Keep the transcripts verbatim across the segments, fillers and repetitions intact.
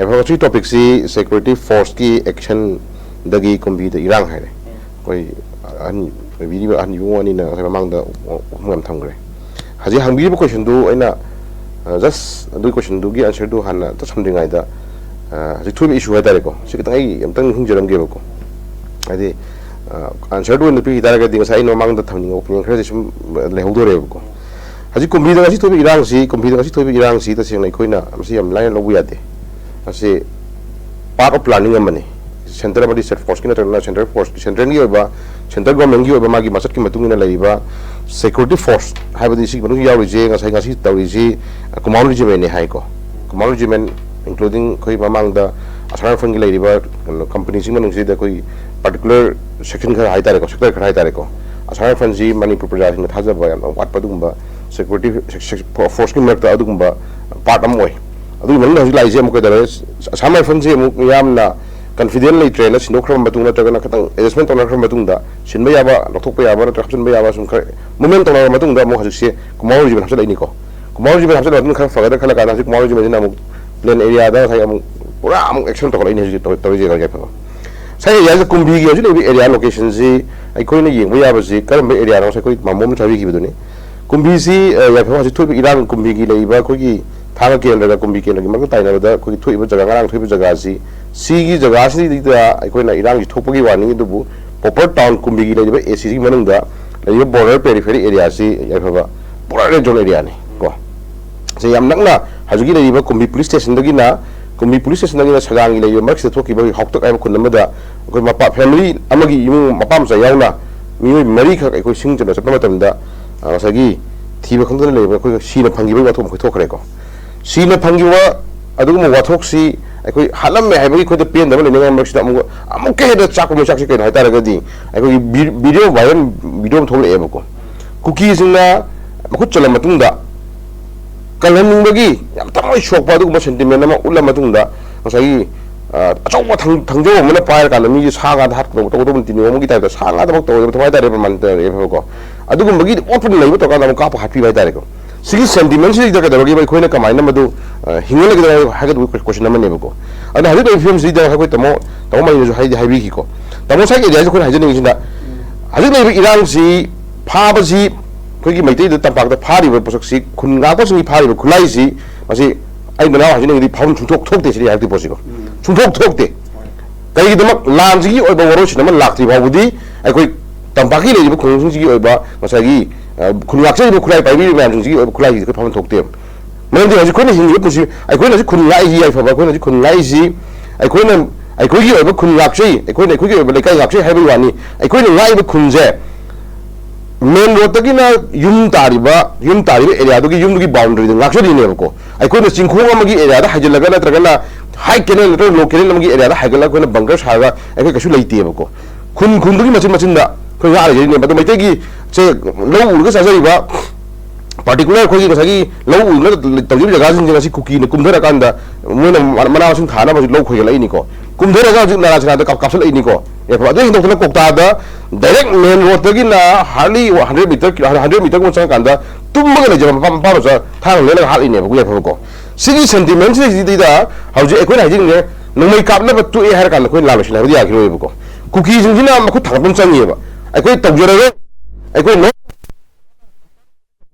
ꯌꯥꯏꯐꯕ, ꯉꯁꯤ ꯇꯣꯄꯤꯛꯁꯤ ꯁꯦꯀ꯭ꯌꯨꯔꯤꯇꯤ ꯐꯣꯔꯁꯀꯤ ꯑꯦꯛꯁꯟꯗꯒꯤ ꯀꯨꯝꯕꯤꯗ ꯏꯔꯥꯡ ꯍꯥꯏꯔꯦ꯫ ꯑꯩꯈꯣꯏ ꯑꯍꯟ ꯑꯣꯏꯕꯤꯔꯤꯕ ꯑꯍꯟ ꯏꯕꯨꯡ ꯑꯅꯤꯅ ꯉꯁꯥꯏ ꯃꯃꯥꯡꯗ ꯋꯥꯐꯝ ꯌꯥꯝ ꯊꯝꯈ꯭ꯔꯦ꯫ ꯍꯧꯖꯤꯛ ꯍꯪꯕꯤꯔꯤꯕ ꯀꯣꯏꯁꯟꯗꯨ ꯑꯩꯅ ꯖꯁ ꯑꯗꯨꯒꯤ ꯀꯣꯏꯁꯟꯗꯨꯒꯤ ꯑꯟꯁꯔꯗꯨ ꯍꯥꯟꯅ ꯑꯝꯇ ꯁꯝꯗ꯭ꯔꯤꯉꯩꯗ, ꯑ, ꯍꯧꯖꯤꯛ ꯊꯣꯛꯏꯕ ꯏꯁꯨ ꯍꯥꯏꯇꯥꯔꯦꯀꯣ, ꯁꯤ ꯈꯤꯇꯪ ꯑꯩ ꯑꯝꯇꯪ ꯅꯤꯡꯁꯤꯡꯖꯔꯝꯒꯦꯕꯀꯣ꯫ ꯍꯥꯏꯗꯤ, ꯑ, ꯑꯟꯁꯔꯗꯨ ꯑꯣꯏꯅ ꯄꯤꯈꯤ ꯇꯥꯔꯒꯗꯤ ꯉꯁꯥꯏ ꯑꯩꯅ ꯃꯃꯥꯡꯗ ꯊꯝꯅꯤꯡꯕ ꯑꯣꯄꯤꯅꯤꯌꯟ ꯈꯔꯁꯦ ꯁꯨꯝ ꯂꯩꯍꯧꯗꯣꯔꯦꯕꯀꯣ꯫ ꯍꯧꯖꯤꯛ ꯀꯨꯝꯕꯤꯗ ꯉꯁꯤ ꯊꯣꯛꯏꯕ ꯏꯔꯥꯡꯁꯤ, ꯀꯨꯝꯕꯤꯗ ꯉꯁꯤ ꯊꯣꯛꯏꯕ ꯏꯔꯥꯡꯁꯤ ꯇꯁꯦꯡꯅ ꯑꯩꯈꯣꯏꯅ ꯃꯁꯤ ꯌꯥꯝ ꯂꯥꯏꯅ ꯂꯧꯕ ꯌꯥꯗꯦ꯫ ꯃꯁꯤ ꯄꯥꯔꯠ ꯑꯣꯐ ꯄ꯭ꯂꯥꯅꯤꯡ ꯑꯃꯅꯤ꯫ ꯁꯦꯟꯇꯔ ꯑꯃꯗꯤ ꯁ꯭ꯇꯦꯠ ꯐꯣꯔꯁꯀꯤ ꯅꯠꯇ꯭ꯔꯒꯅ ꯁꯦꯟꯇ꯭ꯔꯦꯜ ꯐꯣꯔꯁ, ꯁꯦꯟꯇ꯭ꯔꯦꯜꯒꯤ ꯑꯣꯏꯕ, ꯁꯦꯟꯇ꯭ꯔꯦꯜ ꯒꯣꯔꯃꯦꯟꯒꯤ ꯑꯣꯏꯕ ꯃꯥꯒꯤ ꯃꯆꯠꯀꯤ ꯃꯇꯨꯡ ꯏꯟꯅ ꯂꯩꯔꯤꯕ ꯁꯦꯀ꯭ꯌꯨꯔꯤꯇꯤ ꯐꯣꯔꯁ ꯍꯥꯏꯕꯗꯤ ꯁꯤꯒꯤ ꯃꯅꯨꯡꯗ ꯌꯥꯎꯔꯤꯁꯦ ꯉꯁꯥꯏ, ꯉꯁꯤ ꯇꯧꯔꯤꯁꯤ ꯀꯨꯃꯥꯔ ꯔꯤꯖꯤꯃꯦꯟꯅꯤ ꯍꯥꯏꯀꯣ꯫ ꯀꯨꯃꯥꯔ ꯔꯤꯖꯤꯃꯦꯟ, ꯏꯟꯀ꯭ꯂꯨꯗꯤꯡ ꯑꯩꯈꯣꯏ ꯃꯃꯥꯡꯗ ꯑꯁꯥꯝ ꯔꯥꯏꯐꯜꯒꯤ ꯂꯩꯔꯤꯕ ꯀꯩꯅꯣ ꯀꯝꯄꯅꯤꯁꯤꯡ ꯃꯅꯨꯡꯁꯤꯗ ꯑꯩꯈꯣꯏ ꯄꯥꯔꯇꯤꯀꯨꯂꯔ ꯁꯦꯛꯁꯟ ꯈꯔ ꯍꯥꯏꯇꯥꯔꯦꯀꯣ, ꯁꯦꯛꯇꯔ ꯈꯔ ꯍꯥꯏꯇꯥꯔꯦꯀꯣ, ꯑꯁꯥꯝ ꯔꯥꯏꯐꯜꯁꯤ ꯃꯅꯤꯄꯨꯔ ꯄ꯭ꯔꯖꯥꯁꯤꯡꯅ ꯊꯥꯖꯕ ꯌꯥꯝꯅ ꯋꯥꯠꯄ ꯑꯗꯨꯒꯨꯝꯕ ꯁꯦꯀ꯭ꯌꯨꯔꯤꯇꯤ ꯐꯣꯔꯁꯀꯤ ꯃꯔꯛꯇ ꯑꯗꯨꯒꯨꯝꯕ ꯄꯥꯔꯠ ꯑꯃ ꯑꯣꯏ꯫ ꯑꯗꯨꯒꯤ ꯃꯅꯨꯡꯗ ꯍꯧꯖꯤꯛ ꯂꯥꯛꯏꯁꯦ ꯑꯃꯨꯛ ꯀꯩꯗꯧꯔꯦ? ꯑꯁꯥꯝ ꯔꯥꯏꯐꯜꯁꯤ ꯑꯃꯨꯛ ꯌꯥꯝꯅ ꯀꯟꯐꯤꯗꯦꯟ ꯂꯩꯇ꯭ꯔꯦꯅ ꯁꯤꯟꯗꯣꯛꯈ꯭ꯔꯕ ꯃꯇꯨꯡ ꯅꯠꯇ꯭ꯔꯒꯅ ꯈꯤꯇꯪ ꯑꯦꯗꯖꯁꯃꯦꯟ ꯇꯧꯅꯈ꯭ꯔꯕ ꯃꯇꯨꯡꯗ, ꯁꯤꯟꯕ ꯌꯥꯕ, ꯂꯧꯊꯣꯛꯄ ꯌꯥꯕ ꯅꯠꯇ꯭ꯔꯒ ꯍꯥꯞꯆꯤꯟꯕ ꯌꯥꯕ ꯁꯨꯝ ꯈꯔ ꯃꯨꯞꯃꯦꯟ ꯇꯧꯅꯔꯕ ꯃꯇꯨꯡꯗ ꯑꯃꯨꯛ ꯍꯧꯖꯤꯛꯁꯦ ꯀꯨꯃꯥꯔ ꯔꯤꯖꯤꯃꯦꯟ ꯍꯥꯞꯆꯤꯜꯂꯛꯏꯅꯤꯀꯣ꯫ ꯀꯨꯃꯥꯔ ꯔꯤꯖꯤꯃꯦꯟ ꯍꯥꯞꯆꯤꯜꯂꯛꯄꯗꯨꯅ ꯈꯔ ꯐꯒꯗ꯭ꯔꯥ ꯈꯜꯂ ꯀꯥꯟꯗ ꯍꯧꯖꯤꯛ ꯀꯨꯃꯥꯔ ꯔꯤꯖꯤꯃꯦꯟꯁꯤꯅ ꯑꯃꯨꯛ ꯄ꯭ꯂꯦꯟ ꯑꯦꯔꯤꯌꯥꯗ ꯉꯁꯥꯏ ꯑꯃꯨꯛ ꯄꯨꯔꯥ ꯑꯃꯨꯛ ꯑꯦꯛꯁꯟ ꯇꯧꯈꯠꯂꯛꯏꯅꯦ ꯍꯧꯖꯤꯛ ꯇꯧ-, ꯇꯧꯔꯤꯁꯦ ꯌꯥꯏꯐꯕ꯫ ꯉꯁꯥꯏ ꯑꯦꯔꯤꯌꯥꯁꯤꯗ ꯀꯨꯝꯕꯤꯒꯤ ꯍꯧꯖꯤꯛ ꯂꯩꯔꯤꯕ ꯑꯦꯔꯤꯌꯥ ꯂꯣꯀꯦꯁꯟꯁꯤ ꯑꯩꯈꯣꯏꯅ ꯌꯦꯡꯕ ꯌꯥꯕꯁꯤ ꯀꯔꯝꯕ ꯑꯦꯔꯤꯌꯥꯅꯣ ꯉꯁꯥꯏ ꯑꯩꯈꯣꯏ ꯃꯥꯃꯣ ꯑꯃꯅꯁꯨ ꯍꯥꯏꯕꯤꯈꯤꯕꯗꯨꯅꯤ꯫ ꯀꯨꯝꯕꯤꯁꯤ, ꯑ, ꯌꯥꯏꯐꯕ ꯍꯧꯖꯤꯛ ꯊꯣꯛꯏꯕ ꯏꯔꯥꯡ ꯀꯨꯝꯕꯤꯒꯤ ꯂꯩꯔꯤꯕ ꯑꯩꯈꯣꯏꯒꯤ ꯊꯥꯡꯒ ꯀꯦꯟꯗ꯭ꯔꯒ ꯀꯨꯝꯕꯤ ꯀꯦꯟꯗ꯭ꯔꯒꯤ ꯃꯔꯛꯇ ꯇꯥꯏꯅꯕꯗ ꯑꯩꯈꯣꯏꯒꯤ ꯊꯣꯛꯏꯕ ꯖꯒꯥ, ꯉꯔꯥꯡ ꯊꯣꯛꯏꯕ ꯖꯒꯥꯁꯤ, ꯁꯤꯒꯤ ꯖꯒꯥꯁꯤꯗ ꯑꯩꯈꯣꯏꯅ ꯏꯔꯥꯡꯁꯤ ꯊꯣꯛꯄꯒꯤ ꯋꯥꯅꯤ, ꯑꯗꯨꯕꯨ ꯄ꯭ꯔꯣꯄꯔ ꯇꯥꯎꯟ ꯀꯨꯝꯕꯤꯒꯤ ꯂꯩꯔꯤꯕ ꯑꯦ ꯁꯤꯒꯤ ꯃꯅꯨꯡꯗ ꯂꯩꯔꯤꯕ ꯕꯣꯔꯗꯔ ꯄꯦꯔꯤꯐꯦꯔꯤ ꯑꯦꯔꯤꯌꯥꯁꯤ ꯌꯥꯏꯐꯕ ꯄꯨꯔꯥ ꯔꯦꯗ ꯖꯣꯟ ꯑꯦꯔꯤꯌꯥꯅꯤ ꯀꯣ꯫ ꯁꯤ ꯌꯥꯝ ꯅꯛꯅ ꯍꯧꯖꯤꯛꯀꯤ ꯂꯩꯔꯤꯕ ꯀꯨꯝꯕꯤ ꯄꯨꯂꯤꯁ ꯁ꯭ꯇꯦꯁꯟꯗꯒꯤꯅ, ꯀꯨꯝꯕꯤ ꯄꯨꯂꯤꯁ ꯁ꯭ꯇꯦꯁꯟꯗꯒꯤꯅ ꯁꯒꯥꯡꯒꯤ ꯂꯩꯔꯤꯕ ꯃꯔꯛꯁꯤꯗ ꯊꯣꯛꯈꯤꯕ ꯍꯥꯎꯇꯛ ꯍꯥꯏꯕ ꯈꯨꯟ ꯑꯃꯗ ꯑꯩꯈꯣꯏ ꯃꯄꯥ, ꯐꯦꯃꯤꯂꯤ ꯑꯃꯒꯤ ꯏꯃꯨꯡ ꯃꯄꯥ ꯃꯆꯥ ꯌꯥꯎꯅ ꯃꯤꯑꯣꯏ ꯃꯔꯤꯈꯛ ꯑꯩꯈꯣꯏ ꯁꯤꯡ ꯆꯟꯕ ꯆꯠꯄ ꯃꯇꯝꯗ, ꯑ, ꯉꯁꯥꯏꯒꯤ ꯊꯤꯕ ꯈꯪꯗꯅ ꯂꯩꯕ ꯑꯩꯈꯣꯏ ꯁꯤꯅ ꯐꯪꯈꯤꯕꯒꯤ ꯋꯥꯊꯣꯛ ꯑꯃꯈꯛ ꯊꯣꯛꯈ꯭ꯔꯦꯀꯣ꯫ ꯁꯤꯅ ꯐꯪꯈꯤꯕ ꯑꯗꯨꯒꯨꯝꯕ ꯋꯥꯊꯣꯛꯁꯤ ꯑꯩꯈꯣꯏ ꯍꯥꯠꯂꯝꯃꯦ ꯍꯥꯏꯕꯒꯤ ꯑꯩꯈꯣꯏꯗ ꯄꯦꯟꯗꯕ ꯂꯩꯅꯤꯡꯉꯥꯏ ꯃꯔꯛꯁꯤꯗ ꯑꯃꯨꯛ, ꯑꯃꯨꯛꯀ ꯍꯦꯟꯅ ꯆꯥꯛꯄ ꯃꯩꯆꯥꯛꯁꯤ ꯀꯩꯅꯣ ꯍꯥꯏ ꯇꯥꯔꯒꯗꯤ ꯑꯩꯈꯣꯏꯒꯤ ꯚꯤ-, ꯚꯤꯗꯤꯑꯣ ꯚꯥꯏꯔꯦꯜ ꯚꯤꯗꯤꯑꯣ ꯑꯃ ꯊꯣꯛꯂꯛꯑꯦꯕꯀꯣ꯫ ꯀꯨꯀꯤꯁꯤꯡꯅ ꯃꯈꯨꯠ ꯆꯜꯂ ꯃꯇꯨꯡꯗ ꯀꯜꯍꯟꯅꯤꯡꯕꯒꯤ ꯌꯥꯝ ꯊꯃꯣꯏ ꯁꯣꯛꯄ ꯑꯗꯨꯒꯨꯝꯕ ꯁꯦꯟꯇꯤꯃꯦꯟ ꯑꯃ ꯎꯠꯂ ꯃꯇꯨꯡꯗ ꯉꯁꯥꯏꯒꯤ, ꯑ, ꯑꯆꯧꯕ ꯊꯥꯡ-, ꯊꯥꯡꯖꯧ ꯑꯃꯅ ꯄꯥꯏꯔꯀꯥꯟꯗ ꯃꯤꯁꯦ ꯁꯥ ꯉꯥꯗ ꯍꯥꯠꯀꯗꯧꯕ ꯇꯧꯒꯗꯧꯕ ꯅꯤꯇꯤ ꯅꯤꯌꯣꯝ ꯑꯃꯒꯤ ꯇꯥꯏꯞꯇ ꯁꯥ ꯉꯥꯗꯃꯛ ꯇꯧꯒꯗꯕ ꯊꯧ ꯍꯥꯏꯇꯥꯔꯦ, ꯄ꯭ꯔꯃꯥꯟ ꯇꯧꯔꯦꯕꯀꯣ꯫ ꯑꯗꯨꯒꯨꯝꯕꯒꯤ ꯑꯣꯠꯄ ꯅꯩꯕ ꯇꯧꯔꯀꯥꯟꯗ ꯑꯃꯨꯛ ꯀꯥꯞꯄ ꯍꯥꯠꯄꯤꯕ ꯍꯥꯏꯇꯥꯔꯦꯀꯣ꯫ ꯁꯤꯒꯤ ꯁꯦꯟꯇꯤꯃꯦꯟꯁꯤꯗ ꯀꯩꯗꯧꯔꯒꯦꯕ? ꯑꯩꯈꯣꯏꯅ ꯀꯃꯥꯏꯅ ꯃꯗꯨ, ꯑ, ꯍꯤꯡꯍꯜꯂꯒꯗꯕ ꯍꯥꯏꯒꯗꯕ ꯀꯣꯏꯁꯟ ꯑꯃꯅꯦꯕꯀꯣ꯫ ꯑꯗꯣ ꯍꯧꯖꯤꯛ ꯂꯩꯔꯤꯕ ꯐꯤꯕꯝꯁꯤꯗ ꯑꯩꯈꯣꯏ ꯇꯥꯃꯣ, ꯇꯥꯃꯣ ꯃꯅꯤꯅꯁꯨ ꯍꯥꯏꯗꯤ ꯍꯥꯏꯕꯤꯈꯤꯀꯣ꯫ ꯇꯥꯃꯣ ꯉꯁꯥꯏꯒꯤ ꯑꯦꯔꯤꯌꯥꯁꯤ ꯑꯩꯈꯣꯏꯅ ꯍꯥꯏꯖꯅꯤꯡꯉꯤꯁꯤꯅ, ꯍꯧꯖꯤꯛ ꯂꯩꯔꯤꯕ ꯏꯔꯥꯡꯁꯤ, ꯐꯥꯕꯁꯤ, ꯑꯩꯈꯣꯏꯒꯤ ꯃꯩꯇꯩꯗ ꯇꯝꯄꯥꯛꯇ ꯐꯥꯔꯤꯕ ꯄꯣꯠꯁꯛꯁꯤ, ꯈꯨꯟ ꯉꯥꯛꯄꯁꯤꯡꯒꯤ ꯐꯥꯔꯤꯕ ꯈꯨꯠꯂꯥꯏꯁꯤ, ꯃꯁꯤ ꯑꯩ ꯃꯅꯥꯎ ꯍꯥꯏꯖꯅꯤꯡꯉꯤꯗꯤ ꯐꯥꯐꯝ ꯁꯨꯡꯊꯣꯛ ꯊꯣꯛꯇꯦ ꯁꯤꯗꯤ ꯍꯥꯏꯔꯛꯇꯦ ꯄꯣꯠꯁꯤꯀꯣ꯫ ꯁꯨꯡꯊꯣꯛ ꯊꯣꯛꯇꯦ꯫ ꯀꯔꯤꯒꯤꯗꯃꯛ ꯂꯥꯟꯁꯤꯒꯤ ꯑꯣꯏꯕ ꯋꯥꯔꯣꯏꯁꯤꯟ ꯑꯃ ꯂꯥꯛꯇ꯭ꯔꯤ ꯐꯥꯎꯕꯗꯤ ꯑꯩꯈꯣꯏ ꯇꯝꯄꯥꯛꯀꯤ ꯂꯩꯔꯤꯕ ꯈꯨꯡꯒꯪꯁꯤꯡꯁꯤꯒꯤ ꯑꯣꯏꯕ ꯉꯁꯥꯏꯒꯤ, ꯑ, ꯈꯨꯟ ꯉꯥꯛꯆꯔꯤꯕ ꯈꯨꯠꯂꯥꯏ ꯄꯥꯏꯕꯤꯔꯤꯕ ꯃꯌꯥꯝꯁꯤꯡꯁꯤꯒꯤ ꯑꯣꯏꯕ ꯈꯨꯠꯂꯥꯏꯁꯤꯗꯤ ꯑꯩꯈꯣꯏ ꯐꯥꯐꯝ ꯊꯣꯛꯇꯦꯕ꯫ ꯃꯔꯝꯗꯤ ꯍꯧꯖꯤꯛ ꯑꯩꯈꯣꯏꯅ ꯍꯤꯡꯉꯤꯕ ꯄꯨꯟꯁꯤ, ꯑꯩꯈꯣꯏꯅ ꯍꯧꯖꯤꯛ ꯈꯨꯟ ꯉꯥꯛꯏꯁꯤ ꯌꯥꯏꯐꯕ, ꯑꯩꯈꯣꯏꯅ ꯍꯧꯖꯤꯛ ꯈꯨꯟ ꯉꯥꯛꯏꯁꯤ, ꯑꯩꯈꯣꯏꯅ, ꯑꯩꯈꯣꯏꯒꯤ ꯑꯣꯏꯕ ꯈꯨꯟ ꯉꯥꯛꯆꯩ, ꯑꯩꯈꯣꯏꯅ ꯑꯩꯈꯣꯏꯒꯤ ꯑꯣꯏꯕ ꯂꯩꯀꯥꯏ ꯉꯥꯛꯆꯩ ꯍꯥꯏꯕꯒꯤ ꯋꯥꯅꯤ꯫ ꯑꯩꯈꯣꯏꯅ ꯉꯥꯛꯏꯕ ꯈꯨꯟꯁꯦ ꯃꯦꯟ ꯔꯣꯗꯇꯒꯤꯅ ꯌꯨꯝ ꯇꯥꯔꯤꯕ, ꯌꯨꯝ ꯇꯥꯔꯤꯕ ꯑꯦꯔꯤꯌꯥꯗꯨꯒꯤ ꯌꯨꯝꯗꯨꯒꯤ ꯕꯥꯎꯟꯗꯔꯤꯗ ꯉꯥꯛꯆꯔꯤꯅꯦꯕꯀꯣ꯫ ꯑꯩꯈꯣꯏꯅ ꯆꯤꯡꯈꯣꯡ ꯑꯃꯒꯤ ꯑꯦꯔꯤꯌꯥꯗ ꯍꯥꯏꯖꯤꯜꯂꯒ ꯅꯠꯇ꯭ꯔꯒꯅ ꯍꯥꯏ ꯀꯦꯅꯦꯜ ꯅꯠꯇ꯭ꯔꯒ ꯂꯣ ꯀꯦꯅꯦꯜ ꯑꯃꯒꯤ ꯑꯦꯔꯤꯌꯥꯗ ꯍꯥꯏꯒꯠꯂꯒ ꯑꯩꯈꯣꯏꯅ ꯕꯪꯀꯔ ꯁꯥꯔꯒ ꯑꯩꯈꯣꯏ ꯀꯩꯁꯨ ꯂꯩꯇꯦꯕꯀꯣ꯫ ꯈꯨꯟ ꯈꯨꯟꯗꯨꯒꯤ ꯃꯆꯤꯟ ꯃꯆꯤꯟꯗ ꯑꯩꯈꯣꯏ ꯉꯥꯛ ꯂꯩꯖꯔꯤꯅꯦꯕ꯫ ꯑꯗꯣ ꯃꯩꯇꯩꯒꯤ ꯁꯦ ꯂꯧ ꯎꯔꯒ ꯆꯥꯖꯔꯤꯕ particular ꯑꯩꯈꯣꯏꯒꯤ ꯉꯁꯥꯏꯒꯤ ꯂꯧ ꯎꯔꯒ ꯇꯧꯖꯔꯤꯕ ꯖꯒꯥꯁꯤꯡꯁꯦ ꯉꯁꯤ ꯀꯨꯀꯤꯅ ꯀꯨꯝꯊꯔꯀꯥꯟꯗ ꯃꯣꯏꯅ ꯃꯅꯥ ꯃꯁꯤꯡ ꯊꯥꯅꯕ ꯍꯧꯖꯤꯛ ꯂꯧ ꯈꯣꯏꯒꯠꯂꯛꯏꯅꯤꯀꯣ꯫ ꯀꯨꯝꯊꯔꯒ ꯍꯧꯖꯤꯛ ꯅꯥꯔꯥ ꯁꯅꯥꯗ ꯀꯥꯞ-, ꯀꯥꯞꯁꯤꯜꯂꯛꯏꯅꯤꯀꯣ꯫ ꯌꯥꯏꯐꯕ꯫ ꯑꯗꯨ ꯍꯦꯟꯗꯣꯛꯇꯅ ꯀꯣꯛꯇꯥꯗ direct main road ꯇꯒꯤꯅ hardly hundred meter, hundred meter ꯒꯨꯝꯕ ꯆꯪꯉꯀꯥꯟꯗ ꯇꯨꯝꯃꯒ ꯂꯩꯖꯕ ꯃꯄꯥ, ꯃꯄꯥ ꯃꯆꯥ ꯊꯥꯡꯅ ꯂꯦꯜꯂꯒ ꯍꯥꯠꯂꯤꯅꯦꯕꯀꯣ ꯌꯥꯏꯐꯕꯀꯣ꯫ ꯁꯤꯒꯤ sentiment ꯁꯤꯗꯩꯁꯤꯗ ꯍꯧꯖꯤꯛ ꯑꯩꯈꯣꯏꯅ ꯍꯥꯏꯖꯅꯤꯡꯉꯦ, ꯅꯣꯡꯃꯩ ꯀꯥꯞꯅꯕ ꯇꯣꯛꯑꯦ ꯍꯥꯏꯔ ꯀꯥꯟꯗ ꯑꯩꯈꯣꯏ ꯂꯥꯟ ꯂꯣꯏꯁꯤꯜꯂꯦ ꯍꯥꯏꯕꯗꯤ ꯌꯥꯈꯤꯔꯣꯏꯕꯀꯣ꯫ ꯀꯨꯀꯤꯁꯤꯡꯁꯤꯅ ꯃꯈꯨꯠ ꯊꯥꯡꯒꯠꯄ ꯑꯃ ꯆꯪꯉꯤꯑꯕ꯫ ꯑꯩꯈꯣꯏ ꯇꯧꯖꯔꯔꯣꯏ, ꯑꯩꯈꯣꯏ ꯅꯣ-,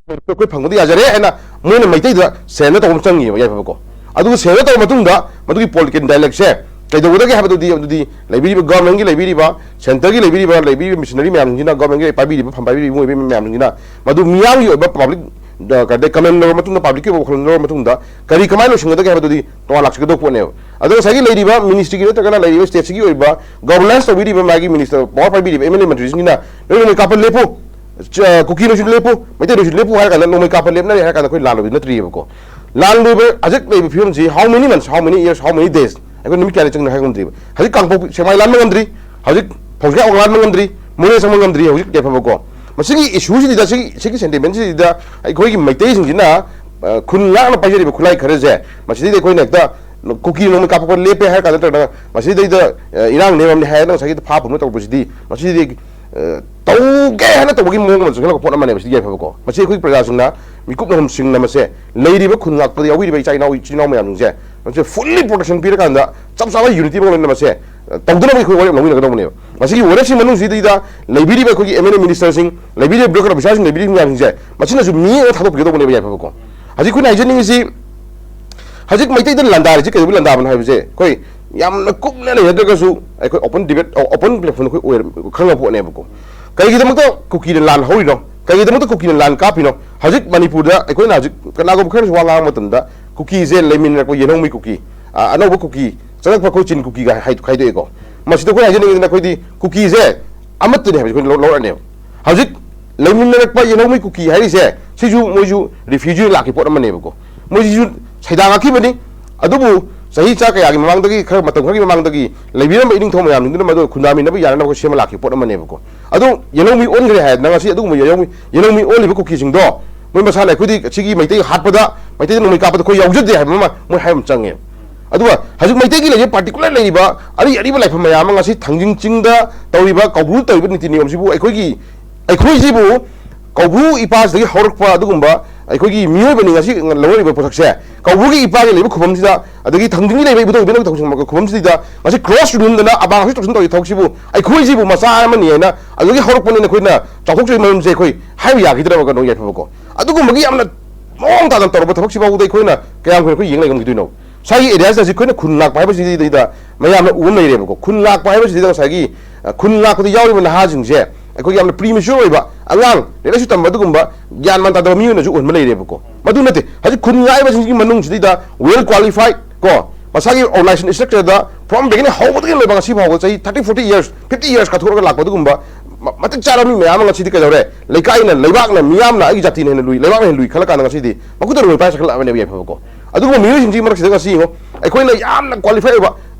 ꯑꯩꯈꯣꯏ ꯐꯪꯕꯗꯤ ꯌꯥꯖꯔꯦ ꯍꯥꯏꯅ ꯃꯣꯏꯅ ꯃꯩꯇꯩꯗ surrender ꯇꯧꯕ ꯑꯃ ꯆꯪꯉꯤꯑꯕ ꯌꯥꯏꯐꯕꯀꯣ꯫ ꯑꯗꯨꯒ surrender ꯇꯧꯔꯕ ꯃꯇꯨꯡꯗ ꯃꯗꯨꯒꯤ political dialogue ꯁꯦ ꯀꯩꯗꯧꯒꯗꯒꯦ ꯍꯥꯏꯕꯗꯨꯗꯤ, ꯑꯗꯨꯗꯤ ꯂꯩꯕꯤꯔꯤꯕ government ꯀꯤ ꯂꯩꯕꯤꯔꯤꯕ, centre ꯒꯤ ꯂꯩꯕꯤꯔꯤꯕ, ꯂꯩꯕꯤꯔꯤꯕ missionary ꯃꯌꯥꯝꯁꯤꯡꯁꯤꯅ, government ꯀꯤ ꯄꯥꯏꯕꯤꯔꯤꯕ, ꯐꯝ ꯄꯥꯏꯕꯤꯔꯤꯕ ꯏꯃꯨꯡ ꯑꯣꯏꯕ ꯃꯌꯥꯝꯁꯤꯡꯁꯤꯅ ꯃꯗꯨ ꯃꯤꯌꯥꯝꯒꯤ ꯑꯣꯏꯕ public ꯗ, ꯀꯩ ꯍꯥꯏꯇꯥꯔꯦ, comment ꯂꯧꯔꯕ ꯃꯇꯨꯡꯗ, public ꯀꯤ ꯑꯣꯏꯕ ꯋꯥꯈꯜꯂꯣꯟ ꯂꯧꯔꯕ ꯃꯇꯨꯡꯗ ꯀꯔꯤ ꯀꯃꯥꯏꯅ ꯂꯣꯏꯁꯤꯟꯒꯗꯒꯦ ꯍꯥꯏꯕꯗꯨꯗꯤ ꯇꯣꯉꯥꯟ ꯂꯥꯛꯆꯒꯗꯧꯕ ꯄꯣꯠꯅꯦꯕ꯫ ꯑꯗꯣ ꯉꯁꯥꯏꯒꯤ ꯂꯩꯔꯤꯕ ministry ꯒꯤ ꯅꯠꯇ꯭ꯔꯒꯅ ꯂꯩꯔꯤꯕ state ꯁꯤꯒꯤ ꯑꯣꯏꯕ governance ꯇꯧꯕꯤꯔꯤꯕ, ꯃꯥꯒꯤ minister, power ꯄꯥꯏꯕꯤꯔꯤꯕ MLA ꯃꯟꯇ꯭ꯔꯤꯁꯤꯡꯁꯤꯅ ꯅꯣꯏ ꯅꯣꯡꯃꯩ ꯀꯥꯞꯄ ꯂꯦꯞꯄꯨ, ꯆ-, ꯀꯨꯀꯤ ꯅꯣꯏꯁꯨ ꯂꯦꯞꯄꯨ, ꯃꯩꯇꯩ ꯅꯣꯏꯁꯨ ꯂꯦꯞꯄꯨ ꯍꯥꯏꯔ ꯀꯥꯟꯗ ꯅꯣꯡꯃꯩ ꯀꯥꯞꯄ ꯂꯦꯞꯅꯔꯦ ꯍꯥꯏꯔ ꯀꯥꯟꯗ ꯑꯩꯈꯣꯏ ꯂꯥꯟ ꯂꯣꯏꯕ ꯅꯠꯇ꯭ꯔꯤꯑꯕꯀꯣ꯫ ꯂꯥꯟ ꯂꯣꯏꯕ ꯍꯧꯖꯤꯛ ꯂꯩꯔꯤꯕ ꯐꯤꯕꯝꯁꯤ, how many months, how many years, how many days, ꯑꯩꯈꯣꯏ ꯅꯨꯃꯤꯠ ꯀꯌꯥꯅꯤ ꯆꯪꯅ ꯍꯥꯏ ꯉꯝꯗ꯭ꯔꯤꯕ꯫ ꯍꯧꯖꯤꯛ ꯀꯥꯡꯄꯣꯛꯄꯤ, ꯁꯦꯛꯃꯥꯏ ꯂꯥꯟꯕ ꯉꯝꯗ꯭ꯔꯤ, ꯍꯧꯖꯤꯛ ꯐꯧꯖꯥ ꯂꯥꯟꯕ ꯉꯝꯗ꯭ꯔꯤ, ꯃꯣꯔꯦ ꯆꯪꯕ ꯉꯝꯗ꯭ꯔꯤ ꯍꯧꯖꯤꯛ ꯌꯥꯏꯐꯕꯀꯣ꯫ ꯃꯁꯤꯒꯤ issue ꯁꯤꯗ, ꯁꯤꯒꯤ, ꯁꯤꯒꯤ sentiment ꯁꯤꯗ ꯑꯩꯈꯣꯏꯒꯤ ꯃꯩꯇꯩꯁꯤꯡꯁꯤꯅ, ꯑ, ꯈꯨꯟ ꯉꯥꯛꯅ ꯄꯥꯏꯖꯔꯤꯕ ꯈꯨꯠꯂꯥꯏ ꯈꯔꯁꯦ, ꯃꯁꯤꯗꯩꯗ ꯑꯩꯈꯣꯏꯅ ꯍꯦꯛꯇ ꯀꯨꯀꯤ ꯅꯣꯡꯃꯩ ꯀꯥꯞꯄꯛꯄ ꯂꯦꯞꯄꯦ ꯍꯥꯏꯔ ꯀꯥꯟꯗ ꯅꯠꯇ꯭ꯔꯒꯅ ꯃꯁꯤꯗꯩꯗ, ꯑ, ꯏꯔꯥꯡ ꯅꯦꯝꯃꯝꯅꯤ ꯍꯥꯏꯔꯒ ꯉꯁꯥꯏꯒꯤ ꯐꯥ ꯄꯨꯝꯅ ꯇꯧꯔꯛꯄꯁꯤꯗꯤ, ꯃꯁꯤꯗꯤ ꯇꯧꯒꯦ ꯍꯥꯏꯅ ꯇꯧꯕꯒꯤ ꯃꯑꯣꯡ ꯑꯃ ꯆꯪꯁꯤꯜꯂꯛꯄ ꯄꯣꯠ ꯑꯃꯅꯦꯕ ꯁꯤꯗꯤ ꯌꯥꯏꯐꯕꯀꯣ꯫ ꯃꯁꯤ ꯑꯩꯈꯣꯏ ꯄ꯭ꯔꯖꯥꯁꯤꯡꯅ, ꯃꯤꯀꯨꯞꯅ ꯍꯨꯝꯁꯤꯡꯅ ꯃꯁꯦ, ꯂꯩꯔꯤꯕ ꯈꯨꯟ ꯉꯥꯛꯄꯗ ꯌꯥꯎꯕꯤꯔꯤꯕ ꯏꯆꯥ ꯏꯅꯥꯎ ꯏꯆꯤꯜ ꯏꯅꯥꯎ ꯃꯌꯥꯝꯁꯤꯡꯁꯦ, ꯃꯁꯦ fully protection ꯄꯤꯔꯀꯥꯟꯗ ꯆꯞ ꯆꯥꯕ unity ꯑꯃ ꯂꯣꯏꯅ ꯃꯁꯦ ꯇꯧꯗꯅꯕ ꯑꯩꯈꯣꯏ ꯋꯥꯔꯦꯞ ꯂꯧꯃꯤꯟꯅꯒꯗꯧꯕꯅꯦꯕ꯫ ꯃꯁꯤꯒꯤ ꯋꯥꯔꯦꯞꯁꯤ ꯃꯅꯨꯡꯁꯤꯗꯩꯗ ꯂꯩꯕꯤꯔꯤꯕ ꯑꯩꯈꯣꯏꯒꯤ M L A ministerꯁꯤꯡ, ꯂꯩꯕꯤꯔꯤꯕ bureaucrat officerꯁꯤꯡ, ꯂꯩꯕꯤꯔꯤꯕ ꯃꯌꯥꯝꯁꯤꯡꯁꯦ, ꯃꯁꯤꯅꯁꯨ ꯃꯤ ꯑꯃ ꯊꯥꯗꯣꯛꯄꯤꯒꯗꯧꯕꯅꯦꯕ ꯌꯥꯏꯐꯕꯀꯣ꯫ ꯍꯧꯖꯤꯛ ꯑꯩꯈꯣꯏꯅ ꯍꯥꯏꯖꯅꯤꯡꯉꯤꯁꯤ, ꯍꯧꯖꯤꯛ ꯃꯩꯇꯩꯗ ꯂꯥꯟꯗꯥꯔꯤꯁꯤ ꯀꯩꯗꯧꯕꯩ ꯂꯥꯟꯗꯥꯕꯅꯣ ꯍꯥꯏꯕꯁꯦ, ꯑꯩꯈꯣꯏ ꯌꯥꯝꯅ ꯀꯨꯞꯅ ꯂꯩꯅꯗ꯭ꯔꯒꯁꯨ ꯑꯩꯈꯣꯏ open debate, open platform ꯑꯩꯈꯣꯏ ꯑꯣꯏꯔ-, ꯈꯪꯉꯕ ꯄꯣꯠꯅꯦꯕꯀꯣ꯫ ꯀꯔꯤꯒꯤꯗꯃꯛꯇ ꯀꯨꯀꯤꯅ ꯂꯥꯟ ꯍꯧꯔꯤꯅꯣ? ꯀꯔꯤꯒꯤꯗꯃꯛꯇ ꯀꯨꯀꯤꯅ ꯂꯥꯟ ꯀꯥꯞꯄꯤꯅꯣ? ꯍꯧꯖꯤꯛ ꯃꯅꯤꯄꯨꯔꯗ ꯑꯩꯈꯣꯏꯅ ꯍꯧꯖꯤꯛ ꯀꯅꯥꯒꯨꯝꯕ ꯈꯔꯅꯁꯨ ꯋꯥ ꯉꯥꯡꯕ ꯃꯇꯝꯗ, ꯀꯨꯀꯤꯁꯦ ꯂꯩꯃꯤꯟꯅꯔꯛꯄ ꯌꯦꯜꯍꯧꯃꯤ ꯀꯨꯀꯤ, ꯑ, ꯑꯅꯧꯕ ꯀꯨꯀꯤ, ꯆꯪꯉꯛꯄ ꯑꯩꯈꯣꯏ ꯆꯤꯟ ꯀꯨꯀꯤꯒ ꯍꯥꯏ-, ꯈꯥꯏꯗꯣꯛꯑꯦꯀꯣ꯫ ꯃꯁꯤꯗ ꯑꯩꯈꯣꯏꯅ ꯍꯥꯏꯖꯅꯤꯡꯉꯤꯗꯅ, ꯑꯩꯈꯣꯏꯗꯤ ꯀꯨꯀꯤꯁꯦ ꯑꯃꯠꯇꯅꯤ ꯍꯥꯏꯕꯁꯦ ꯑꯩꯈꯣꯏꯅ ꯂꯧ-, ꯂꯧꯔꯛꯑꯅꯦꯕ꯫ ꯍꯧꯖꯤꯛ ꯂꯩꯃꯤꯟꯅꯔꯛꯄ ꯌꯦꯜꯍꯧꯃꯤ ꯀꯨꯀꯤ ꯍꯥꯏꯔꯤꯁꯦ, ꯁꯤꯁꯨ ꯃꯣꯏꯁꯨ refugee ꯂꯥꯛꯈꯤꯕ ꯄꯣꯠ ꯑꯃꯅꯦꯕꯀꯣ꯫ ꯃꯣꯏꯁꯤꯁꯨ ꯁꯩꯗꯥꯡꯉꯛꯈꯤꯕꯅꯤ꯫ ꯑꯗꯨꯕꯨ ꯆꯍꯤ ꯆꯥ ꯀꯌꯥꯒꯤ ꯃꯃꯥꯡꯗꯒꯤ, ꯈꯔ ꯃꯇꯝ ꯈꯔꯒꯤ ꯃꯃꯥꯡꯗꯒꯤ ꯂꯩꯕꯤꯔꯝꯕ ꯏꯅꯤꯡꯊꯧ ꯃꯌꯥꯝꯁꯤꯡꯗꯨꯅ ꯃꯗꯨ ꯈꯨꯟꯗꯥꯃꯤꯟꯅꯕ ꯌꯥꯅꯅꯕ ꯑꯩꯈꯣꯏ ꯁꯦꯝꯃ ꯂꯥꯛꯈꯤꯕ ꯄꯣꯠ ꯑꯃꯅꯦꯕꯀꯣ꯫ ꯑꯗꯨ ꯌꯦꯜꯍꯧꯃꯤ ꯑꯣꯟꯈ꯭ꯔꯦ ꯍꯥꯏꯗꯅ ꯉꯁꯤ ꯑꯗꯨꯒꯨꯝꯕ ꯌꯦꯜꯍꯧꯃꯤ, ꯌꯦꯜꯍꯧꯃꯤ ꯑꯣꯜꯂꯤꯕ ꯀꯨꯀꯤꯁꯤꯡꯗꯣ, ꯃꯣꯏ ꯃꯁꯥꯅ ꯑꯩꯈꯣꯏꯗꯤ ꯁꯤꯒꯤ ꯃꯩꯇꯩ ꯍꯥꯠꯄꯗ, ꯃꯩꯇꯩꯗ ꯅꯣꯡꯃꯩ ꯀꯥꯞꯄꯗ ꯑꯩꯈꯣꯏ ꯌꯥꯎꯖꯗꯦ ꯍꯥꯏꯕ ꯑꯃ ꯃꯣꯏ ꯍꯥꯏꯕ ꯑꯃ ꯆꯪꯉꯦꯕ꯫ ꯑꯗꯨꯒ ꯍꯧꯖꯤꯛ ꯃꯩꯇꯩꯒꯤ ꯂꯩꯔꯤꯕ particular ꯂꯩꯔꯤꯕ ꯑꯔꯤ ꯑꯔꯤꯕ ꯂꯥꯏꯐꯝ ꯃꯌꯥꯝ ꯑꯃ ꯉꯁꯤ ꯊꯥꯡꯖꯤꯡ ꯆꯤꯡꯗ ꯇꯧꯔꯤꯕ ꯀꯧꯕ꯭ꯔꯨ ꯇꯧꯔꯤꯕ ꯅꯤꯇꯤ ꯅꯤꯌꯣꯝꯁꯤꯕꯨ ꯑꯩꯈꯣꯏꯒꯤ, ꯑꯩꯈꯣꯏꯁꯤꯕꯨ ꯀꯧꯕ꯭ꯔꯨ ꯏꯄꯥꯁꯤꯗꯒꯤ ꯍꯧꯔꯛꯄ ꯑꯗꯨꯒꯨꯝꯕ ꯑꯩꯈꯣꯏꯒꯤ ꯃꯤꯑꯣꯏꯕꯅꯤ ꯉꯁꯤ ꯂꯧꯔꯛꯏꯕ ꯄꯣꯠꯁꯛꯁꯦ꯫ ꯀꯧꯕ꯭ꯔꯨꯒꯤ ꯏꯄꯥꯒꯤ ꯂꯩꯕ ꯈꯨꯕꯝꯁꯤꯗ, ꯑꯗꯒꯤ ꯊꯥꯡꯖꯤꯡꯒꯤ ꯂꯩꯕ ꯏꯕꯨꯙꯧ ꯏꯕꯦꯟꯅꯧꯒꯤ ꯊꯧꯁꯤꯟꯕ ꯈꯨꯕꯝꯁꯤꯗ ꯉꯁꯤ cross ꯌꯨꯡꯍꯟꯗꯅ ꯑꯕꯥꯡ ꯑꯁꯤ ꯇꯧꯁꯤꯟ ꯇꯧꯔꯤ ꯊꯕꯛꯁꯤꯕꯨ ꯑꯩꯈꯣꯏꯁꯤꯕꯨ ꯃꯆꯥ ꯑꯃꯅꯤ ꯍꯥꯏꯅ ꯑꯗꯨꯗꯒꯤ ꯍꯧꯔꯛꯄꯅꯤꯅ ꯑꯩꯈꯣꯏꯅ ꯆꯥꯎꯊꯣꯛꯆꯕꯒꯤ ꯃꯔꯝꯁꯦ ꯑꯩꯈꯣꯏ ꯍꯥꯏꯕ ꯌꯥꯈꯤꯗ꯭ꯔꯕ ꯀꯩꯅꯣ ꯌꯥꯏꯐꯕꯀꯣ꯫ ꯑꯗꯨꯒꯨꯝꯕꯒꯤ ꯌꯥꯝꯅ ꯃꯑꯣꯡ ꯇꯥꯅ ꯇꯧꯔꯕ ꯊꯕꯛꯁꯤꯐꯥꯎꯗ ꯑꯩꯈꯣꯏꯅ ꯀꯌꯥꯝ ꯀꯨꯏꯅ ꯑꯩꯈꯣꯏ ꯌꯦꯡ ꯂꯩꯉꯝꯈꯤꯗꯣꯏꯅꯣ? ꯁ꯭ꯋꯥꯏꯒꯤ areaꯁꯤꯗ ꯍꯧꯖꯤꯛ ꯑꯩꯈꯣꯏꯅ ꯈꯨꯟ ꯉꯥꯛꯄ ꯍꯥꯏꯕꯁꯤꯗꯩꯗ ꯃꯌꯥꯝꯅ ꯎꯕ ꯑꯃ ꯂꯩꯔꯦꯕꯀꯣ꯫ ꯈꯨꯟ ꯉꯥꯛꯄ ꯍꯥꯏꯕꯁꯤꯗꯩꯗ ꯉꯁꯥꯏꯒꯤ, ꯑ, ꯈꯨꯟ ꯉꯥꯛꯄꯗ ꯌꯥꯎꯔꯤꯕ ꯅꯍꯥꯁꯤꯡꯁꯦ ꯑꯩꯈꯣꯏꯒꯤ ꯌꯥꯝꯅ premature ꯑꯣꯏꯕ, ꯑꯉꯥꯡ, ꯂꯥꯏꯔꯤꯛ ꯂꯥꯏꯁꯨ ꯇꯝꯕ ꯑꯗꯨꯒꯨꯝꯕ ꯒ꯭ꯌꯥꯟ ꯃꯥꯟ ꯇꯥꯗꯕ ꯃꯤ ꯑꯣꯏꯅꯁꯨ ꯎꯍꯟꯕ ꯂꯩꯔꯦꯕꯀꯣ꯫ ꯃꯗꯨ ꯅꯠꯇꯦ, ꯍꯧꯖꯤꯛ ꯈꯨꯟ ꯉꯥꯛꯏꯕꯁꯤꯡꯒꯤ ꯃꯅꯨꯡꯁꯤꯗꯩꯗ well qualified ꯀꯣ, ꯃꯁꯥꯒꯤ organization structureꯗ from beginning ꯍꯧꯕꯗꯒꯤ ꯂꯣꯏꯕ ꯉꯁꯤ ꯐꯥꯎꯕ ꯆꯍꯤ thirty, forty years, fifty years ꯀꯥꯊꯣꯛꯑꯒ ꯂꯥꯛꯄ ꯑꯗꯨꯒꯨꯝꯕ ꯃ-, ꯃꯇꯤꯛ ꯆꯥꯔꯕ ꯃꯤ ꯃꯌꯥꯝ ꯑꯃ ꯉꯁꯤꯗꯤ ꯀꯩꯗꯧꯔꯦ? ꯂꯩꯀꯥꯏꯅ, ꯂꯩꯕꯥꯛꯅ, ꯃꯤꯌꯥꯝꯅ ꯑꯩꯒꯤ ꯖꯥꯇꯤꯅ ꯍꯦꯟꯅ ꯂꯨꯏ, ꯂꯩꯕꯥꯛꯅ ꯍꯦꯟꯅ ꯂꯨꯏ ꯈꯜꯂ ꯀꯥꯟꯗ ꯉꯁꯤꯗꯤ ꯃꯈꯨꯠꯇ ꯅꯣꯡꯃꯩ ꯄꯥꯏꯔ ꯆꯠꯈꯠꯂꯛꯑꯕꯅꯦꯕ ꯌꯥꯏꯐꯕꯀꯣ꯫ ꯑꯗꯨꯒꯨꯝꯕ ꯃꯤꯑꯣꯏꯁꯤꯡꯁꯤꯒꯤ ꯃꯔꯛꯁꯤꯗ ꯉꯁꯤ ꯌꯦꯡꯉꯣ, ꯑꯩꯈꯣꯏꯅ ꯌꯥꯝꯅ qualify ꯑꯣꯏꯕ,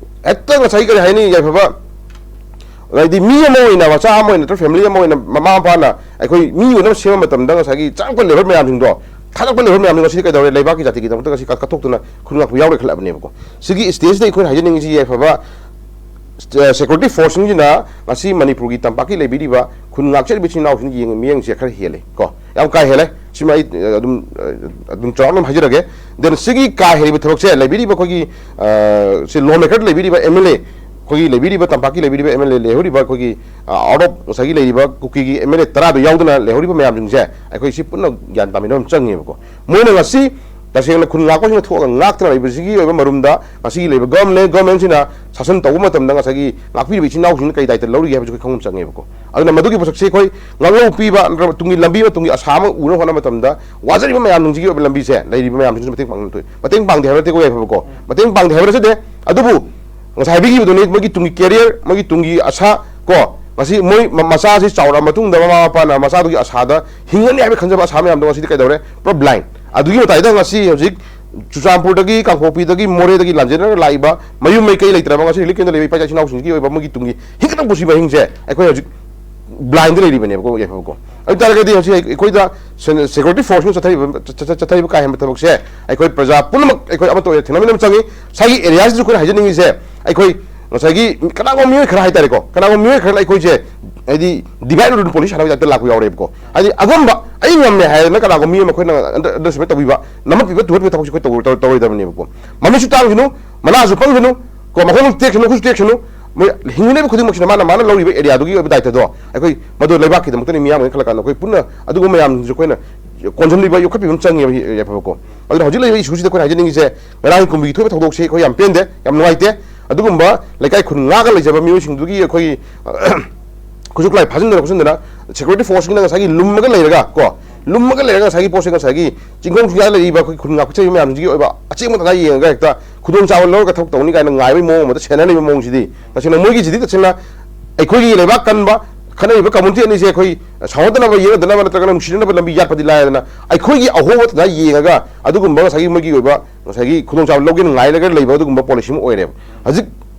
ꯍꯦꯛꯇ ꯉꯁꯥꯏ ꯀꯔꯤ ꯍꯥꯏꯅꯤ ꯌꯥꯏꯐꯕ, ꯍꯥꯏꯗꯤ ꯃꯤ ꯑꯃ ꯑꯣꯏꯅ, ꯃꯆꯥ ꯑꯃ ꯑꯣꯏꯅ ꯅꯠꯇ꯭ꯔꯒ family ꯑꯃ ꯑꯣꯏꯅ ꯃꯃꯥ ꯃꯄꯥꯅ ꯑꯩꯈꯣꯏ ꯃꯤ ꯑꯣꯏꯅꯕ ꯁꯦꯝꯕ ꯃꯇꯝꯗ ꯉꯁꯥꯏꯒꯤ ꯆꯪꯉꯛꯄ labour ꯃꯌꯥꯝꯁꯤꯡꯗꯣ, ꯊꯥꯗꯛꯄ labour ꯃꯌꯥꯝꯗꯣ ꯉꯁꯤꯗꯤ ꯀꯩꯗꯧꯔꯦ? ꯂꯩꯕꯥꯛꯀꯤ ꯖꯥꯇꯤꯒꯤꯗꯃꯛꯇ ꯉꯁꯤ ꯀꯠ-, ꯀꯠꯊꯣꯛꯇꯨꯅ ꯈꯨꯟ ꯉꯥꯛꯄ ꯌꯥꯎꯔꯦ ꯈꯜꯂꯛꯑꯕꯅꯦꯕꯀꯣ꯫ ꯁꯤꯒꯤ stageꯁꯤꯗ ꯑꯩꯈꯣꯏꯅ ꯍꯥꯏꯖꯅꯤꯡꯉꯤꯁꯤ ꯌꯥꯏꯐꯕ, ꯁꯦꯀ꯭ꯌꯨꯔꯤꯇꯤ ꯐꯣꯔꯁꯁꯤꯡꯁꯤꯅ ꯉꯁꯤ ꯃꯅꯤꯄꯨꯔꯒꯤ ꯇꯝꯄꯥꯛꯀꯤ ꯂꯩꯕꯤꯔꯤꯕ ꯈꯨꯟ ꯉꯥꯛꯆꯔꯤꯕ ꯏꯆꯤꯟ ꯏꯅꯥꯎꯁꯤꯡ ꯌꯦꯡꯕ ꯃꯤꯠꯌꯦꯡꯁꯦ ꯈꯔ ꯍꯦꯜꯂꯦ ꯀꯣ, ꯌꯥꯝ ꯀꯥ ꯍꯦꯜꯂꯦ꯫ ꯁꯤꯃ ꯑꯩ ꯑꯗꯨꯝ ꯑꯗꯨꯝ ꯆꯥꯎꯔꯥꯛꯅ ꯑꯗꯨꯝ ꯍꯥꯏꯖꯔꯒꯦ꯫ ꯗꯦꯟ ꯁꯤꯒꯤ ꯀꯥ ꯍꯦꯜꯂꯤꯕ ꯊꯕꯛꯁꯦ ꯂꯩꯕꯤꯔꯤꯕ ꯑꯩꯈꯣꯏꯒꯤ ꯁꯤ ꯂꯣ ꯃꯦꯀꯔꯗ ꯂꯩꯕꯤꯔꯤꯕ ꯑꯦꯝ ꯑꯦꯜ ꯑꯦ, ꯑꯩꯈꯣꯏꯒꯤ ꯂꯩꯕꯤꯔꯤꯕ ꯇꯝꯄꯥꯛꯀꯤ ꯂꯩꯕꯤꯔꯤꯕ ꯑꯦꯝ ꯑꯦꯜ ꯑꯦ ꯂꯩꯍꯧꯔꯤꯕ ꯑꯩꯈꯣꯏꯒꯤ ꯑꯥꯎꯠ ꯑꯣꯐ ꯉꯁꯥꯏꯒꯤ ꯂꯩꯔꯤꯕ ꯀꯨꯀꯤꯒꯤ ꯑꯦꯝ ꯑꯦꯜ ꯑꯦ ꯇꯔꯥꯗꯣ ꯌꯥꯎꯗꯅ ꯂꯩꯍꯧꯔꯤꯕ ꯃꯌꯥꯝꯁꯤꯡꯁꯦ ꯑꯩꯈꯣꯏ ꯁꯤ ꯄꯨꯟꯅ ꯒ꯭ꯌꯥꯟ ꯇꯥꯃꯤꯟꯅꯕ ꯑꯃ ꯆꯪꯉꯦꯕꯀꯣ꯫ ꯃꯣꯏꯅ ꯉꯁꯤ ꯇꯁꯦꯡꯅ ꯈꯨꯟ ꯉꯥꯛꯄꯁꯤꯡꯅ ꯊꯣꯛꯑꯒ ꯉꯥꯛꯇꯅ ꯂꯩꯕꯁꯤꯒꯤ ꯑꯣꯏꯕ ꯃꯔꯨꯝꯗ ꯉꯁꯤꯒꯤ ꯂꯩꯕ ꯒꯚꯔꯟꯃꯦꯟ, ꯒꯚꯔꯟꯃꯦꯟꯁꯤꯅ ꯁꯥꯁꯟ ꯇꯧꯕ ꯃꯇꯝꯗ ꯉꯁꯥꯏꯒꯤ ꯉꯥꯛꯄꯤꯔꯤꯕ ꯏꯆꯤꯟ ꯏꯅꯥꯎꯁꯤꯡꯅ ꯀꯔꯤ ꯗꯥꯏꯇ ꯂꯧꯔꯤꯒꯦ ꯍꯥꯏꯕꯁꯤ ꯑꯩꯈꯣꯏ ꯈꯪꯕ ꯆꯪꯉꯦꯕꯀꯣ꯫ ꯑꯗꯨꯅ ꯃꯗꯨꯒꯤ ꯄꯣꯠꯁꯛꯁꯦ ꯑꯩꯈꯣꯏ ꯉꯥꯛꯂꯧ ꯄꯤꯕ ꯅꯠꯇ꯭ꯔꯒ ꯇꯨꯡꯒꯤ ꯂꯝꯕꯤ ꯑꯃ, ꯇꯨꯡꯒꯤ ꯑꯁꯥ ꯑꯃ ꯎꯅꯕ ꯍꯣꯠꯅꯕ ꯃꯇꯝꯗ ꯋꯥꯖꯔꯤꯕ ꯃꯌꯥꯝꯁꯤꯡꯁꯤꯒꯤ ꯑꯣꯏꯕ ꯂꯝꯕꯤꯁꯦ ꯂꯩꯔꯤꯕ ꯃꯌꯥꯝꯁꯤꯡꯁꯤ ꯃꯇꯦꯡ ꯄꯥꯡꯕ ꯊꯣꯛꯏ꯫ ꯃꯇꯦꯡ ꯄꯥꯡꯗꯦ ꯍꯥꯏꯕ ꯅꯠꯇꯦꯀꯣ ꯌꯥꯏꯐꯕꯀꯣ, ꯃꯇꯦꯡ ꯄꯥꯡꯗꯦ ꯍꯥꯏꯕ ꯅꯠꯆꯗꯦ꯫ ꯑꯗꯨꯕꯨ ꯉꯁꯥꯏ ꯍꯥꯏꯕꯤꯈꯤꯕꯗꯨꯅꯤ, ꯃꯣꯏꯒꯤ ꯇꯨꯡꯒꯤ ꯀꯦꯔꯤꯌꯔ, ꯃꯣꯏꯒꯤ ꯇꯨꯡꯒꯤ ꯑꯁꯥ ꯀꯣ, ꯉꯁꯤ ꯃꯣꯏ ꯃ-, ꯃꯆꯥꯁꯤ ꯆꯥꯎꯔꯛꯑ ꯃꯇꯨꯡꯗ ꯃꯃꯥ ꯃꯄꯥꯅ ꯃꯆꯥꯗꯨꯒꯤ ꯑꯁꯥꯗ ꯍꯤꯡꯒꯅꯤ ꯍꯥꯏꯕ ꯈꯟꯖꯕ ꯑꯁꯥ ꯃꯌꯥꯝꯗꯣ ꯉꯁꯤꯗꯤ ꯀꯩꯗꯧꯔꯦ? ꯄꯨꯔꯥ ꯕ꯭ꯂꯥꯏꯟ꯫ ꯑꯗꯨꯒꯤ ꯃꯇꯥꯏꯗ ꯉꯁꯤ ꯍꯧꯖꯤꯛ ꯆꯨꯔꯆꯥꯟꯄꯨꯔꯗꯒꯤ, ꯀꯥꯡꯄꯣꯛꯄꯤꯗꯒꯤ, ꯃꯣꯔꯦꯗꯒꯤ ꯂꯥꯟꯖꯦꯟꯅꯔꯒ ꯂꯥꯛꯏꯕ ꯃꯌꯨꯝ ꯃꯩꯀꯩ ꯂꯩꯇ꯭ꯔꯕ ꯉꯁꯤ ꯔꯤꯂꯤꯐ ꯀꯦꯝꯗ ꯂꯩꯕ ꯏꯄꯥ ꯏꯆꯥ ꯏꯆꯤꯟ ꯏꯅꯥꯎꯁꯤꯡꯁꯤꯒꯤ ꯑꯣꯏꯕ ꯃꯣꯏꯒꯤ ꯇꯨꯡꯒꯤ ꯍꯤꯡꯒꯗꯕ ꯄꯨꯟꯁꯤ ꯃꯍꯤꯡꯁꯦ ꯑꯩꯈꯣꯏ ꯍꯧꯖꯤꯛ ꯕ꯭ꯂꯥꯏꯟꯗ ꯂꯩꯔꯤꯕꯅꯦꯕꯀꯣ, ꯌꯥꯏꯐꯕꯀꯣ꯫ ꯑꯗꯨ ꯇꯥꯔꯒꯗꯤ ꯍꯧꯖꯤꯛ ꯑꯩꯈꯣꯏꯗ ꯁꯦ-, ꯁꯦꯀ꯭ꯌꯨꯔꯤꯇꯤ ꯐꯣꯔꯁꯅ ꯆꯠꯊꯔꯤꯕ, ꯆꯠ-, ꯆꯠ-, ꯆꯠꯊꯔꯤꯕ ꯀꯥ ꯍꯦꯟꯕ ꯊꯕꯛꯁꯦ ꯑꯩꯈꯣꯏ ꯄ꯭ꯔꯖꯥ ꯄꯨꯝꯅꯃꯛ ꯑꯩꯈꯣꯏ ꯑꯃꯠꯇ ꯑꯣꯏꯅ ꯊꯦꯡꯅꯃꯤꯟꯅꯕ ꯆꯪꯉꯤ꯫ ꯉꯁꯥꯏꯒꯤ ꯑꯦꯔꯤꯌꯥꯁꯤꯁꯨ ꯑꯩꯈꯣꯏꯅ ꯍꯥꯏꯖꯅꯤꯡꯉꯤꯁꯦ, ꯑꯩꯈꯣꯏ ꯉꯁꯥꯏꯒꯤ ꯀꯅꯥꯒꯨꯝꯕ ꯃꯤꯑꯣꯏ ꯈꯔ ꯍꯥꯏꯇꯥꯔꯦꯀꯣ, ꯀꯅꯥꯒꯨꯝꯕ ꯃꯤꯑꯣꯏ ꯈꯔꯅ ꯑꯩꯈꯣꯏꯁꯦ ꯍꯥꯏꯗꯤ ꯗꯤꯚꯥꯏꯠ ꯑꯦꯟ ꯔꯨꯜ ꯄꯣꯂꯤꯁꯤ ꯁꯥꯟꯅꯕ ꯇꯥꯏꯞꯇ ꯂꯥꯛꯄ ꯌꯥꯎꯔꯦꯕꯀꯣ꯫ ꯍꯥꯏꯗꯤ ꯑꯉꯝꯕ, ꯑꯩ ꯉꯝꯃꯦ ꯍꯥꯏꯗꯅ ꯀꯅꯥꯒꯨꯝꯕ ꯃꯤ ꯑꯃ ꯑꯩꯈꯣꯏꯅ ꯑꯟꯗꯔ-, ꯑꯟꯗꯔꯁꯇꯤꯃꯦꯠ ꯇꯧꯕꯤꯕ, ꯅꯝꯍꯠꯄꯤꯕ, ꯇꯨꯍꯠꯄꯤꯕ ꯊꯕꯛꯁꯦ ꯑꯩꯈꯣꯏ ꯇꯧꯔꯣꯏ-, ꯇꯧꯔꯣꯏ-, ꯇꯧꯔꯣꯏꯗꯕꯅꯦꯕꯀꯣ꯫ ꯃꯃꯤꯠꯁꯨ ꯇꯥꯡꯁꯅꯨ, ꯃꯅꯥꯁꯨ ꯄꯪꯁꯅꯨ, ꯀꯣ, ꯃꯈꯣꯡ ꯇꯦꯛꯁꯅꯨ, ꯈꯨꯠꯁꯨ ꯇꯦꯛꯁꯅꯨ, ꯃꯣꯏ ꯍꯤꯡꯃꯤꯟꯅꯔꯤꯕ ꯈꯨꯗꯤꯡꯃꯛꯁꯤꯅ ꯃꯥꯅ, ꯃꯥꯅ ꯂꯧꯔꯤꯕ ꯑꯦꯔꯤꯌꯥꯗꯨꯒꯤ ꯑꯣꯏꯕ ꯗꯥꯏꯇꯗꯣ ꯑꯩꯈꯣꯏ ꯃꯗꯨ ꯂꯩꯕꯥꯛꯀꯤꯗꯃꯛꯇꯅꯤ, ꯃꯤꯌꯥꯝꯒꯤꯅꯤ ꯈꯜꯂ ꯀꯥꯟꯗ ꯑꯩꯈꯣꯏ ꯄꯨꯟꯅ ꯑꯗꯨꯒꯨꯝꯕ ꯃꯌꯥꯝꯁꯤꯡꯁꯦ ꯑꯩꯈꯣꯏꯅ ꯀꯣꯟꯁꯤꯟꯕꯤꯕ, ꯌꯣꯛꯈꯠꯄꯤꯕ ꯑꯃ ꯆꯪꯉꯦꯕ, ꯌꯥꯏꯐꯕꯀꯣ꯫ ꯑꯗꯨꯅ ꯍꯧꯖꯤꯛ ꯂꯩꯔꯤꯕ ꯏꯁꯨꯁꯤꯗ ꯑꯩꯈꯣꯏꯅ ꯍꯥꯏꯖꯅꯤꯡꯉꯤꯁꯦ, ꯉꯔꯥꯡꯒꯤ ꯀꯨꯝꯕꯤꯒꯤ ꯊꯣꯛꯏꯕ ꯊꯧꯗꯣꯛꯁꯦ ꯑꯩꯈꯣꯏ ꯌꯥꯝ ꯄꯦꯟꯗꯦ, ꯌꯥꯝ ꯅꯨꯡꯉꯥꯏꯇꯦ꯫ ꯑꯗꯨꯒꯨꯝꯕ ꯂꯩꯀꯥꯏ ꯈꯨꯟ ꯉꯥꯛꯑꯒ ꯂꯩꯖꯕ ꯃꯤꯑꯣꯏꯁꯤꯡꯗꯨꯒꯤ ꯑꯩꯈꯣꯏꯒꯤ ꯈꯨꯠꯁꯨ ꯈꯨꯠꯂꯥꯏ ꯐꯥꯖꯤꯟꯗꯅ ꯈꯣꯠꯆꯤꯟꯗꯅ ꯁꯦꯀ꯭ꯌꯨꯔꯤꯇꯤ ꯐꯣꯔꯁꯁꯤꯡꯅ ꯉꯁꯥꯏꯒꯤ ꯂꯨꯝꯃꯒ ꯂꯩꯔꯒ ꯀꯣ, ꯂꯨꯝꯃꯒ ꯂꯩꯔꯒ ꯉꯁꯥꯏꯒꯤ ꯄꯣꯠꯁꯦ ꯉꯁꯥꯏꯒꯤ ꯆꯤꯡꯈꯣꯡ ꯆꯤꯡꯌꯥꯗ ꯂꯩꯔꯤꯕ ꯑꯩꯈꯣꯏ ꯈꯨꯟ ꯉꯥꯛꯆꯔꯤꯕ ꯃꯌꯥꯝꯁꯤꯒꯤ ꯑꯣꯏꯕ ꯑꯆꯦꯡꯕ ꯇꯥꯟꯖꯥ ꯌꯦꯡꯉꯒ ꯍꯦꯛꯇ ꯈꯨꯗꯣꯡꯆꯥꯕ ꯂꯧꯔꯒ ꯊꯕꯛ ꯇꯧꯅꯤ ꯀꯥꯏꯅ ꯉꯥꯏꯕꯒꯤ ꯃꯑꯣꯡ ꯑꯃꯗ ꯁꯦꯟꯅꯔꯤꯕ ꯃꯑꯣꯡꯁꯤꯗꯤ ꯇꯁꯦꯡꯅ ꯃꯣꯏꯒꯤꯁꯤꯗꯤ ꯇꯁꯦꯡꯅ ꯑꯩꯈꯣꯏꯒꯤ ꯂꯩꯕꯥꯛ ꯀꯟꯕ, ꯈꯠꯅꯔꯤꯕ ꯀꯝꯃꯨꯅꯤꯇꯤ ꯑꯅꯤꯁꯦ ꯑꯩꯈꯣꯏ ꯁꯥꯎꯅꯗꯅꯕ, ꯌꯦꯠꯅꯗꯅꯕ ꯅꯠꯇ꯭ꯔꯒꯅ ꯅꯨꯡꯁꯤꯅꯅꯕ ꯂꯝꯕꯤ ꯌꯥꯠꯄꯗꯤ ꯂꯥꯏꯔꯗꯅ, ꯑꯩꯈꯣꯏꯒꯤ ꯑꯍꯣꯕ ꯇꯥꯟꯖꯥ ꯌꯦꯡꯉꯒ ꯑꯗꯨꯒꯨꯝꯕ ꯉꯁꯥꯏꯒꯤ ꯃꯣꯏꯒꯤ ꯑꯣꯏꯕ ꯉꯁꯥꯏꯒꯤ ꯈꯨꯗꯣꯡꯆꯥꯕ ꯂꯧꯒꯦꯅ ꯉꯥꯏꯔꯒ ꯂꯩꯕ ꯑꯗꯨꯒꯨꯝꯕ ꯄꯣꯂꯤꯁꯤ ꯑꯃ ꯑꯣꯏꯔꯦꯕ꯫ ꯍꯧꯖꯤꯛ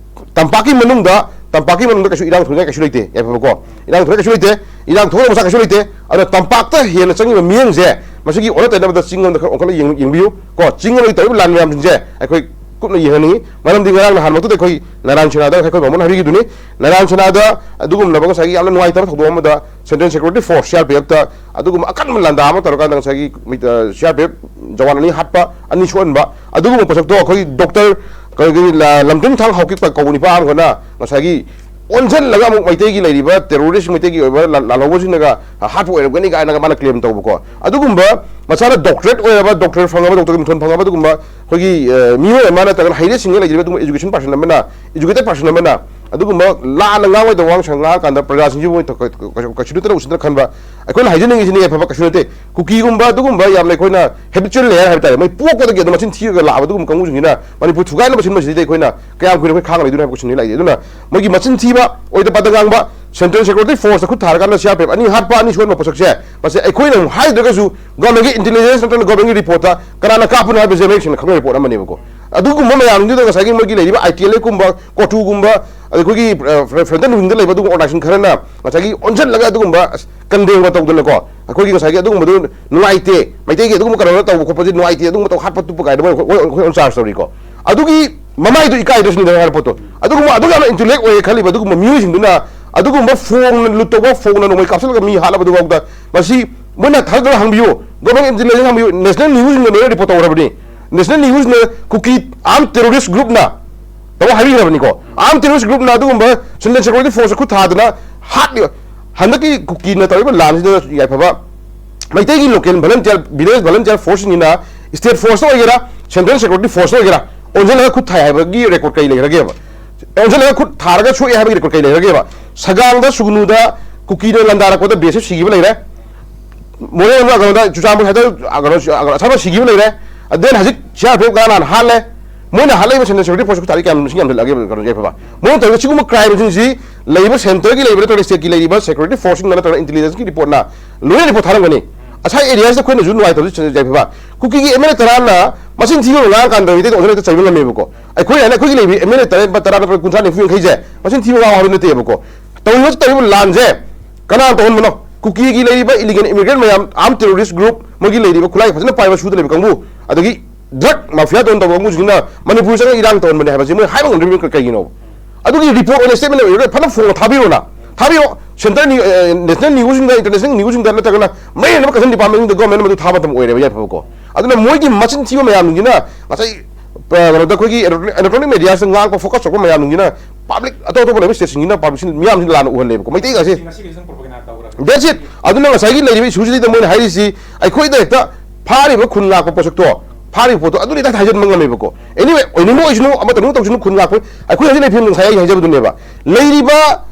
ꯇꯝꯄꯥꯛꯀꯤ ꯃꯅꯨꯡꯗ, ꯇꯝꯄꯥꯛꯀꯤ ꯃꯅꯨꯡꯗ ꯀꯩꯁꯨ ꯏꯔꯥꯡ ꯊꯣꯛꯅꯤꯡꯉꯥꯏ ꯀꯩꯁꯨ ꯂꯩꯇꯦ, ꯌꯥꯏꯐꯕꯀꯣ꯫ ꯏꯔꯥꯡ ꯊꯣꯛꯅꯤꯡꯉꯥꯏ ꯀꯩꯁꯨ ꯂꯩꯇꯦ, ꯏꯔꯥꯡ ꯊꯣꯛꯅꯕ ꯃꯆꯥꯛ ꯀꯩꯁꯨ ꯂꯩꯇꯦ꯫ ꯑꯗꯨꯅ ꯇꯝꯄꯥꯛꯇ ꯍꯦꯟꯅ ꯆꯪꯉꯤꯕ ꯃꯤꯠꯌꯦꯡꯁꯦ ꯃꯁꯤꯒꯤ ꯑꯣꯟꯅ ꯇꯩꯅꯕꯗ ꯆꯤꯡ ꯂꯣꯝꯗ ꯈꯔ ꯑꯣꯟꯈꯠꯂ ꯌꯦꯡ-, ꯌꯦꯡꯕꯤꯌꯨ ꯀꯣ꯫ ꯆꯤꯡ ꯂꯣꯝꯗ ꯇꯧꯔꯤꯕ ꯂꯥꯟ ꯃꯌꯥꯝꯁꯤꯡꯁꯦ ꯑꯩꯈꯣꯏ ꯀꯨꯞꯅ ꯌꯦꯡꯍꯟꯅꯤꯡꯉꯤ꯫ ꯃꯔꯝꯗꯤ ꯉꯔꯥꯡ ꯅꯍꯥꯟꯃꯛꯇꯨꯗ ꯑꯩꯈꯣꯏ ꯅꯥꯔꯥꯌꯟ ꯁꯦꯅꯥꯗ ꯑꯩꯈꯣꯏ ꯕꯥꯃꯣꯟ ꯍꯥꯏꯕꯤꯈꯤꯗꯨꯅꯤ꯫ ꯅꯥꯔꯥꯌꯟ ꯁꯦꯅꯥꯗ ꯑꯗꯨꯒꯨꯝꯂꯕ ꯉꯁꯥꯏꯒꯤ ꯌꯥꯝꯅ ꯅꯨꯡꯉꯥꯏꯇꯕ ꯊꯧꯗꯣꯛ ꯑꯃꯗ Central Security Force, C R P F ꯇ ꯑꯗꯨꯒꯨꯝꯕ ꯑꯀꯟꯕ ꯂꯥꯟꯗꯥ ꯑꯃ ꯇꯧꯔꯀꯥꯟꯗ ꯉꯁꯥꯏꯒꯤ ꯃꯤ-, ꯑ, C R P F Jawan ꯑꯅꯤ ꯍꯥꯠꯄ, ꯑꯅꯤ ꯁꯣꯛꯍꯟꯕ, ꯑꯗꯨꯒꯨꯝꯕ ꯄꯣꯠꯁꯛꯇꯣ ꯑꯩꯈꯣꯏꯒꯤ ꯗꯣꯛꯇꯔ, ꯀꯩꯅꯣꯒꯤ ꯂ-, ꯂꯝꯇꯤꯟꯊꯥꯡ ꯍꯥꯎꯀꯤꯞ ꯀꯧꯕ ꯅꯤꯄꯥ ꯑꯃꯈꯛꯅ ꯉꯁꯥꯏꯒꯤ ꯑꯣꯟꯁꯤꯜꯂꯒ ꯑꯃꯨꯛ ꯃꯩꯇꯩꯒꯤ ꯂꯩꯔꯤꯕ terrorist, ꯃꯩꯇꯩꯒꯤ ꯑꯣꯏꯕ ꯂꯥꯟ-, ꯂꯥꯜꯍꯧꯕꯁꯤꯡꯅꯒ ꯍꯥꯠꯄ ꯑꯣꯏꯔꯝꯒꯅꯤ ꯀꯥꯏꯅꯒ ꯃꯥꯅ claim ꯇꯧꯕꯀꯣ꯫ ꯑꯗꯨꯒꯨꯝꯕ ꯃꯁꯥꯅ doctorate ꯑꯣꯏꯔꯕ, ꯗꯣꯛꯇꯔ ꯐꯪꯉꯕ, ꯗꯣꯛꯇꯔꯒꯤ ꯃꯤꯡꯊꯣꯟ ꯐꯪꯉꯕ ꯑꯗꯨꯒꯨꯝꯕ ꯑꯩꯈꯣꯏꯒꯤ, ꯑ, ꯃꯤꯑꯣꯏ ꯑꯃ ꯅꯠꯇ꯭ꯔꯒꯅ ꯍꯩꯔꯦ ꯁꯤꯡꯉꯦ ꯂꯩꯖꯔꯤꯕ ꯑꯗꯨꯒꯨꯝꯕ education person ꯑꯃꯅ, educated person ꯑꯃꯅ ꯑꯗꯨꯒꯨꯝꯕ ꯂꯥꯟꯅ ꯉꯥꯡꯉꯣꯏꯗꯕ ꯋꯥꯉꯥꯡ ꯁꯉꯥꯡ ꯉꯥꯡꯉꯀꯥꯟꯗ ꯄ꯭ꯔꯖꯥꯁꯤꯡꯁꯤꯕꯨ ꯃꯣꯏ ꯀ-, ꯀ-, ꯀꯩꯁꯨ ꯅꯠꯇꯅ ꯎꯁꯤꯠꯇꯅ ꯈꯟꯕ꯫ ꯑꯩꯈꯣꯏꯅ ꯍꯥꯏꯖꯅꯤꯡꯉꯤꯁꯤꯅ ꯌꯥꯏꯐꯕ ꯀꯩꯁꯨ ꯅꯠꯇꯦ꯫ ꯀꯨꯀꯤꯒꯨꯝꯕ ꯑꯗꯨꯒꯨꯝꯕ ꯌꯥꯝꯅ ꯑꯩꯈꯣꯏꯅ habitual ꯂꯩ ꯍꯥꯏꯕ ꯇꯥꯔꯦ, ꯃꯣꯏ ꯄꯣꯛꯄꯗꯒꯤ ꯑꯗꯨꯝ ꯃꯆꯤꯟ ꯊꯤꯔꯒ ꯂꯥꯛꯑꯕ ꯑꯗꯨꯒꯨꯝꯕ ꯀꯥꯡꯕꯨꯁꯤꯡꯁꯤꯅ ꯃꯅꯤꯄꯨꯔ ꯊꯨꯒꯥꯏꯅꯕ ꯁꯤꯟꯕꯁꯤꯗꯩꯗꯤ ꯑꯩꯈꯣꯏꯅ ꯀꯌꯥꯝ ꯀꯨꯏꯅ ꯑꯩꯈꯣꯏ ꯈꯥꯡꯉ ꯂꯩꯗꯣꯏꯅꯣ ꯍꯥꯏꯕ question ꯂꯥꯛꯏ꯫ ꯑꯗꯨꯅ ꯃꯣꯏꯒꯤ ꯃꯆꯤꯟ ꯊꯤꯕ, ꯑꯣꯏꯗ ꯄꯥꯗ ꯉꯥꯡꯕ, Central Security Force ꯈꯨꯠ ꯊꯥꯔꯀꯥꯟꯗ C R P F ꯑꯅꯤ ꯍꯥꯠꯄ, ꯑꯅꯤ ꯁꯣꯛꯍꯟꯕ ꯄꯣꯠꯁꯛꯁꯦ, ꯃꯁꯤ ꯑꯩꯈꯣꯏꯅ ꯑꯃꯨꯛ ꯍꯥꯏꯗ꯭ꯔꯒꯁꯨ government ꯀꯤ intelligence ꯅꯠꯇ꯭ꯔꯒ government ꯀꯤ report ꯇ ꯀꯅꯥꯅ ꯀꯥꯞꯄꯅꯣ ꯍꯥꯏꯕꯁꯦ ꯃꯌꯦꯛ ꯁꯦꯡꯅ ꯈꯪꯅ report ꯑꯃꯅꯦꯕꯀꯣ꯫ ꯑꯗꯨꯒꯨꯝꯕ ꯃꯌꯥꯝꯗꯨꯗ ꯉꯁꯥꯏꯒꯤ ꯃꯣꯏꯒꯤ ꯂꯩꯔꯤꯕ I T L F ꯀꯨꯝꯕ, ꯀꯣꯇꯨꯒꯨꯝꯕ, ꯑꯗꯩ ꯑꯩꯈꯣꯏꯒꯤ, ꯑ, fr-, frontal wing ꯗ ꯂꯩꯕ ꯑꯗꯨꯒꯨꯝꯕ organization ꯈꯔꯅ ꯉꯁꯥꯏꯒꯤ ꯑꯣꯟꯁꯤꯜꯂꯒ ꯑꯗꯨꯒꯨꯝꯕ, ꯑꯁ, ꯀꯟꯗꯦꯡꯕ ꯇꯧꯗꯅꯀꯣ, ꯑꯩꯈꯣꯏꯒꯤ ꯉꯁꯥꯏꯒꯤ ꯑꯗꯨꯒꯨꯝꯕꯗꯨ ꯅꯨꯡꯉꯥꯏꯇꯦ, ꯃꯩꯇꯩꯒꯤ ꯑꯗꯨꯒꯨꯝꯕ ꯀꯩꯅꯣ ꯇꯧꯕ ꯈꯣꯠꯄꯁꯦ ꯅꯨꯡꯉꯥꯏꯇꯦ, ꯑꯗꯨꯒꯨꯝꯕ ꯇꯧ ꯍꯥꯠꯄ ꯇꯨꯞꯄ ꯀꯥꯏꯅ ꯃꯣꯏ, ꯃꯣꯏ, ꯃꯣꯏ ꯑꯣꯏꯅ charge ꯇꯧꯔꯤꯀꯣ꯫ ꯑꯗꯨꯒꯤ ꯃꯃꯥꯏꯗꯨ ꯏꯀꯥꯏꯗ꯭ꯔꯁꯨ ꯍꯥꯏꯕ ꯄꯣꯠꯇꯣ꯫ ꯑꯗꯨꯒꯨꯝꯕ, ꯑꯗꯨꯛ ꯌꯥꯝꯅ intellect ꯑꯣꯏꯌꯦ ꯈꯜꯂꯤꯕ ꯑꯗꯨꯒꯨꯝꯕ ꯃꯤꯑꯣꯏꯁꯤꯡꯗꯨꯅ ꯑꯗꯨꯒꯨꯝꯕ ꯐꯣꯡꯅ ꯂꯨꯠ ꯇꯧꯕ, ꯐꯣꯡꯅ ꯅꯣꯡꯃꯩ ꯀꯥꯞꯁꯤꯜꯂꯒ ꯃꯤ ꯍꯥꯠꯂꯕꯗꯨꯐꯥꯎꯗ ꯃꯁꯤ ꯃꯣꯏꯅ ꯊꯥꯖꯗꯅ ꯍꯪꯕꯤꯌꯨ, government intelligence ꯍꯪꯕꯤꯌꯨ, national news ꯁꯤꯡꯅ ꯂꯣꯏꯅ report ꯇꯧꯔꯕꯅꯤ꯫ National news ꯅ ꯀꯨꯀꯤ armed terrorist group ꯅ ꯇꯧ ꯍꯥꯏꯕꯤꯈ꯭ꯔꯕꯅꯤꯀꯣ꯫ Armed terrorist group ꯅ ꯑꯗꯨꯒꯨꯝꯕ Central Security Force ꯈꯨꯠ ꯊꯥꯗꯅ ꯍꯥꯠꯂꯤꯕ, ꯍꯟꯗꯛꯀꯤ ꯀꯨꯀꯤꯅ ꯇꯧꯔꯤꯕ ꯂꯥꯟꯁꯤꯗ ꯌꯥꯏꯐꯕ ꯃꯩꯇꯩꯒꯤ local volunteer, village volunteer force ꯁꯤꯡꯁꯤꯅ state force ꯇ ꯑꯣꯏꯒꯦꯔꯥ, Central Security Force ꯇ ꯑꯣꯏꯒꯦꯔꯥ, ꯑꯣꯟꯁꯤꯜꯂꯒ ꯈꯨꯠ ꯊꯥꯏ ꯍꯥꯏꯕꯒꯤ record ꯀꯩ ꯂꯩꯈ꯭ꯔꯒꯦꯕ? ꯑꯣꯟꯁꯤꯜꯂꯒ ꯈꯨꯠ ꯊꯥꯔꯒ ꯁꯣꯛꯑꯦ ꯍꯥꯏꯕꯒꯤ record ꯀꯩ ꯂꯩꯈ꯭ꯔꯒꯦꯕ? ꯁꯒꯥꯡꯗ, ꯁꯨꯒꯅꯨꯗ ꯀꯨꯀꯤꯅ ꯂꯥꯟꯗꯥꯔꯛꯄꯗ B S F ꯁꯤꯈꯤꯕ ꯂꯩꯔꯦ꯫ ꯃꯣꯔꯦ ꯑꯃ ꯀꯩꯅꯣꯗ, ꯆꯨꯔꯆꯥꯟꯄꯨꯔ ꯁꯥꯏꯗ, ꯀꯩꯅꯣ, ꯑꯁꯥꯝꯅ ꯁꯤꯈꯤꯕ ꯂꯩꯔꯦ꯫ ꯑꯗꯨ ꯍꯧꯖꯤꯛ C R P F ꯀꯅꯥꯅ ꯍꯥꯠꯂꯦ? ꯃꯣꯏꯅ ꯍꯥꯠꯂꯛꯏꯕ Central Security Force ꯈꯨꯠ ꯊꯥꯔꯤ ꯀꯌꯥꯝ ꯃꯁꯤꯡ ꯌꯥꯝꯁꯤꯜꯂꯛꯑꯒꯦ, ꯀꯩꯅꯣ, ꯌꯥꯏꯐꯕ? ꯃꯣꯏꯅ ꯇꯧꯔꯤꯕ ꯁꯤꯒꯨꯝꯕ crime ꯁꯤꯡꯁꯤ ꯂꯩꯔꯤꯕ centre ꯒꯤ ꯂꯩꯕ ꯅꯠꯇ꯭ꯔꯒ state ꯀꯤ ꯂꯩꯔꯤꯕ security force ꯁꯤꯡꯅ ꯅꯠꯇ꯭ꯔꯒ intelligence ꯀꯤ report ꯅ ꯂꯣꯏꯅ report ꯊꯥꯔꯝꯒꯅꯤ꯫ ꯉꯁꯥꯏ area ꯁꯤꯗ ꯑꯩꯈꯣꯏꯅꯁꯨ ꯅꯨꯡꯉꯥꯏꯇꯕꯁꯨ ꯌꯥꯏꯐꯕ꯫ ꯀꯨꯀꯤꯒꯤ M L A ꯇꯔꯥꯅ ꯃꯆꯤꯟ ꯊꯤꯕ ꯉꯥꯡꯉꯀꯥꯟꯗ ꯃꯩꯇꯩꯗ ꯑꯣꯟꯁꯤꯜꯂꯒ ꯆꯩꯕ ꯉꯝꯃꯦꯕꯀꯣ꯫ ꯑꯩꯈꯣꯏ ꯍꯥꯏꯅ ꯑꯩꯈꯣꯏꯒꯤ ꯂꯩꯔꯤꯕ M L A ꯇꯔꯦꯠ, ꯇꯔꯥ, ꯅꯠꯇ꯭ꯔꯒ ꯀꯨꯟꯊ꯭ꯔꯥ, ꯅꯤꯐꯨ, ꯌꯥꯡꯈꯩꯁꯦ ꯃꯆꯤꯟ ꯊꯤꯕ ꯉꯥꯡꯕ ꯍꯥꯏꯕ ꯅꯠꯇꯦꯕꯀꯣ꯫ ꯇꯧꯔꯤꯕ, ꯇꯧꯔꯤꯕ ꯂꯥꯟꯁꯦ ꯀꯅꯥꯅ ꯇꯧꯍꯟꯕꯅꯣ? ꯀꯨꯀꯤꯒꯤ ꯂꯩꯔꯤꯕ illegal immigrant ꯃꯌꯥꯝ, armed terrorist group, ꯃꯣꯏꯒꯤ ꯂꯩꯔꯤꯕ ꯈꯨꯠꯂꯥꯏ ꯐꯖꯅ ꯄꯥꯏꯕ ꯁꯨꯗ ꯂꯩꯕ ꯀꯥꯡꯕꯨ, ꯑꯗꯒꯤ ꯗ꯭ꯔꯒ ꯃꯥꯐꯤꯌꯥ ꯇꯧꯅ ꯇꯧꯕ ꯀꯥꯡꯕꯨꯁꯤꯡꯅ ꯃꯅꯤꯄꯨꯔ ꯆꯪꯉꯒ ꯏꯔꯥꯡ ꯇꯧꯍꯟꯕꯅꯦ ꯍꯥꯏꯕꯁꯤ ꯃꯣꯏ ꯍꯥꯏꯕ ꯉꯝꯗ꯭ꯔꯤꯕ ꯀꯩꯒꯤꯅꯣ? ꯑꯗꯨꯒꯤ ꯔꯤꯄꯣꯔꯠ ꯑꯣꯏꯅ ꯁ꯭ꯇꯦꯠꯃꯦꯟ ꯑꯣꯏꯔꯒ ꯐꯅ ꯐꯣꯡꯅ ꯊꯥꯕꯤꯔꯣꯅ, ꯊꯥꯕꯤꯔꯣ꯫ ꯁꯦꯟꯇ꯭ꯔꯦꯜ ꯅ꯭ꯌꯨ-, ꯑ, ꯅꯦꯁꯅꯦꯜ ꯅ꯭ꯌꯨꯁꯁꯤꯡꯗ, ꯏꯟꯇꯔꯅꯦꯁꯅꯦꯜ ꯅ꯭ꯌꯨꯁꯁꯤꯡꯗ, ꯅꯠꯇ꯭ꯔꯒꯅ ꯃꯔꯤ ꯂꯩꯅꯕ ꯀꯟꯁꯔꯟ ꯗꯤꯄꯥꯔꯠꯃꯦꯟꯁꯤꯡꯗ ꯒꯣꯔꯃꯦꯟꯅ ꯃꯗꯨ ꯊꯥꯕ ꯃꯇꯝ ꯑꯣꯏꯔꯦꯕ ꯌꯥꯏꯐꯕꯀꯣ꯫ ꯑꯗꯨꯅ ꯃꯣꯏꯒꯤ ꯃꯆꯤꯟ ꯊꯤꯕ ꯃꯌꯥꯝꯁꯤꯡꯁꯤꯅ ꯉꯁꯥꯏ, ꯑ, ꯀꯩꯅꯣꯗ ꯑꯩꯈꯣꯏꯒꯤ ꯏꯂꯦꯛꯇ꯭ꯔꯣꯅꯤꯛ ꯃꯦꯗꯤꯌꯥꯁꯤꯗ ꯉꯥꯡꯕ, ꯐꯣꯀꯁ ꯇꯧꯔꯛꯄ ꯃꯌꯥꯝꯁꯤꯡꯁꯤꯅ ꯄꯕ꯭ꯂꯤꯛ, ꯑꯇꯣꯞ ꯑꯇꯣꯞꯄ ꯂꯩꯕ ꯁ꯭ꯇꯦꯠꯁꯤꯡꯁꯤꯅ ꯄꯕ꯭ꯂꯤꯛꯁꯤꯡ ꯃꯤꯌꯥꯝꯁꯤꯡ ꯂꯥꯟꯅ ꯎꯍꯜꯂꯦꯕꯀꯣ, ꯃꯩꯇꯩ ꯉꯥꯛꯁꯦ꯫ That's it꯫ ꯑꯗꯨꯅ ꯉꯁꯥꯏꯒꯤ ꯂꯩꯔꯤꯕ ꯏꯁꯨꯁꯤꯗꯩꯗ ꯃꯣꯏꯅ ꯍꯥꯏꯔꯤꯁꯤ, ꯑꯩꯈꯣꯏꯗ ꯍꯦꯛꯇ ꯐꯥꯔꯤꯕ ꯈꯨꯟ ꯉꯥꯛꯄ ꯄꯣꯠꯁꯛꯇꯣ, ꯐꯥꯔꯤꯕ ꯄꯣꯠꯇꯣ ꯑꯗꯨꯅꯤ ꯍꯦꯛꯇ ꯍꯥꯏꯖꯤꯟꯕ ꯉꯝꯃꯦꯕꯀꯣ꯫ Anyway, ꯑꯣꯏꯅꯤꯡꯕ ꯑꯣꯏꯁꯅꯨ, ꯑꯃꯇꯅꯨ ꯇꯧꯁꯅꯨ, ꯈꯨꯟ ꯉꯥꯛꯄ, ꯑꯩꯈꯣꯏ ꯍꯧꯖꯤꯛ ꯂꯩꯐꯝ ꯉꯁꯥꯏ ꯑꯩ ꯍꯥꯏꯖꯕꯗꯨꯅꯦꯕ꯫ ꯂꯩꯔꯤꯕ,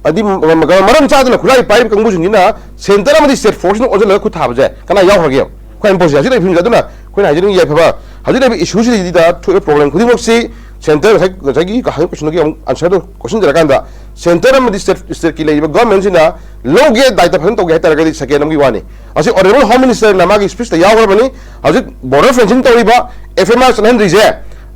ꯍꯥꯏꯗꯤ, ꯃ-, ꯃ-, ꯃꯔꯝ ꯆꯥꯗꯅ ꯈꯨꯠꯂꯥꯏ ꯄꯥꯏꯔꯤꯕ ꯀꯥꯡꯕꯨꯁꯤꯡꯁꯤꯅ ꯁꯦꯟꯇꯔ ꯑꯃꯗꯤ ꯁ꯭ꯇꯦꯠ ꯐꯣꯔꯁꯅ ꯑꯣꯟꯁꯤꯜꯂꯒ ꯈꯨꯠ ꯊꯥꯕꯁꯦ ꯀꯅꯥ ꯌꯥꯎꯈ꯭ꯔꯒꯦ? ꯑꯩꯈꯣꯏ ꯍꯥꯏꯅ ꯄꯣꯠꯁꯦ ꯍꯧꯖꯤꯛ ꯂꯩꯐꯝꯁꯦ꯫ ꯑꯗꯨꯅ ꯑꯩꯈꯣꯏꯅ ꯍꯥꯏꯖꯅꯤꯡꯉꯤ ꯌꯥꯏꯐꯕ, ꯍꯧꯖꯤꯛ ꯂꯩꯔꯤꯕ ꯏꯁꯨꯁꯤꯗ ꯊꯣꯛꯏꯕ ꯄ꯭ꯔꯣꯕ꯭ꯂꯦꯝ ꯈꯨꯗꯤꯡꯃꯛꯁꯤ ꯁꯦꯟꯇꯔ ꯉꯁꯥꯏ, ꯉꯁꯥꯏꯒꯤ ꯍꯪꯉꯤꯕ ꯀꯣꯏꯁꯟꯗꯨꯒꯤ ꯑꯃꯨꯛ ꯑꯟꯁꯔꯗꯨ ꯀꯣꯏꯁꯟ ꯇꯧꯔꯀꯥꯟꯗ, ꯁꯦꯟꯇꯔ ꯑꯃꯗꯤ ꯁ꯭ꯇꯦꯠ, ꯁ꯭ꯇꯦꯠꯀꯤ ꯂꯩꯔꯤꯕ ꯒꯚꯔꯟꯃꯦꯟꯁꯤꯅ ꯂꯧꯒꯦ, ꯗꯥꯏꯇ ꯐꯖꯅ ꯇꯧꯒꯦ ꯍꯥꯏ ꯇꯥꯔꯒꯗꯤ ꯁꯦꯀꯦꯟ ꯑꯃꯒꯤ ꯋꯥꯅꯤ꯫ ꯑꯁꯤ ꯑꯣꯅꯔꯦꯕꯜ ꯍꯣꯝ ꯃꯤꯅꯤꯁꯇꯔꯅ ꯃꯥꯒꯤ ꯁ꯭ꯄꯤꯆꯇ ꯌꯥꯎꯈ꯭ꯔꯕꯅꯤ꯫ ꯍꯧꯖꯤꯛ ꯕꯣꯔꯗꯔ ꯐꯦꯟꯁꯤꯡ ꯇꯧꯔꯤꯕ, ꯑꯦꯐ ꯑꯦꯝ ꯑꯥꯔ ꯆꯠꯍꯟꯗ꯭ꯔꯤꯁꯦ,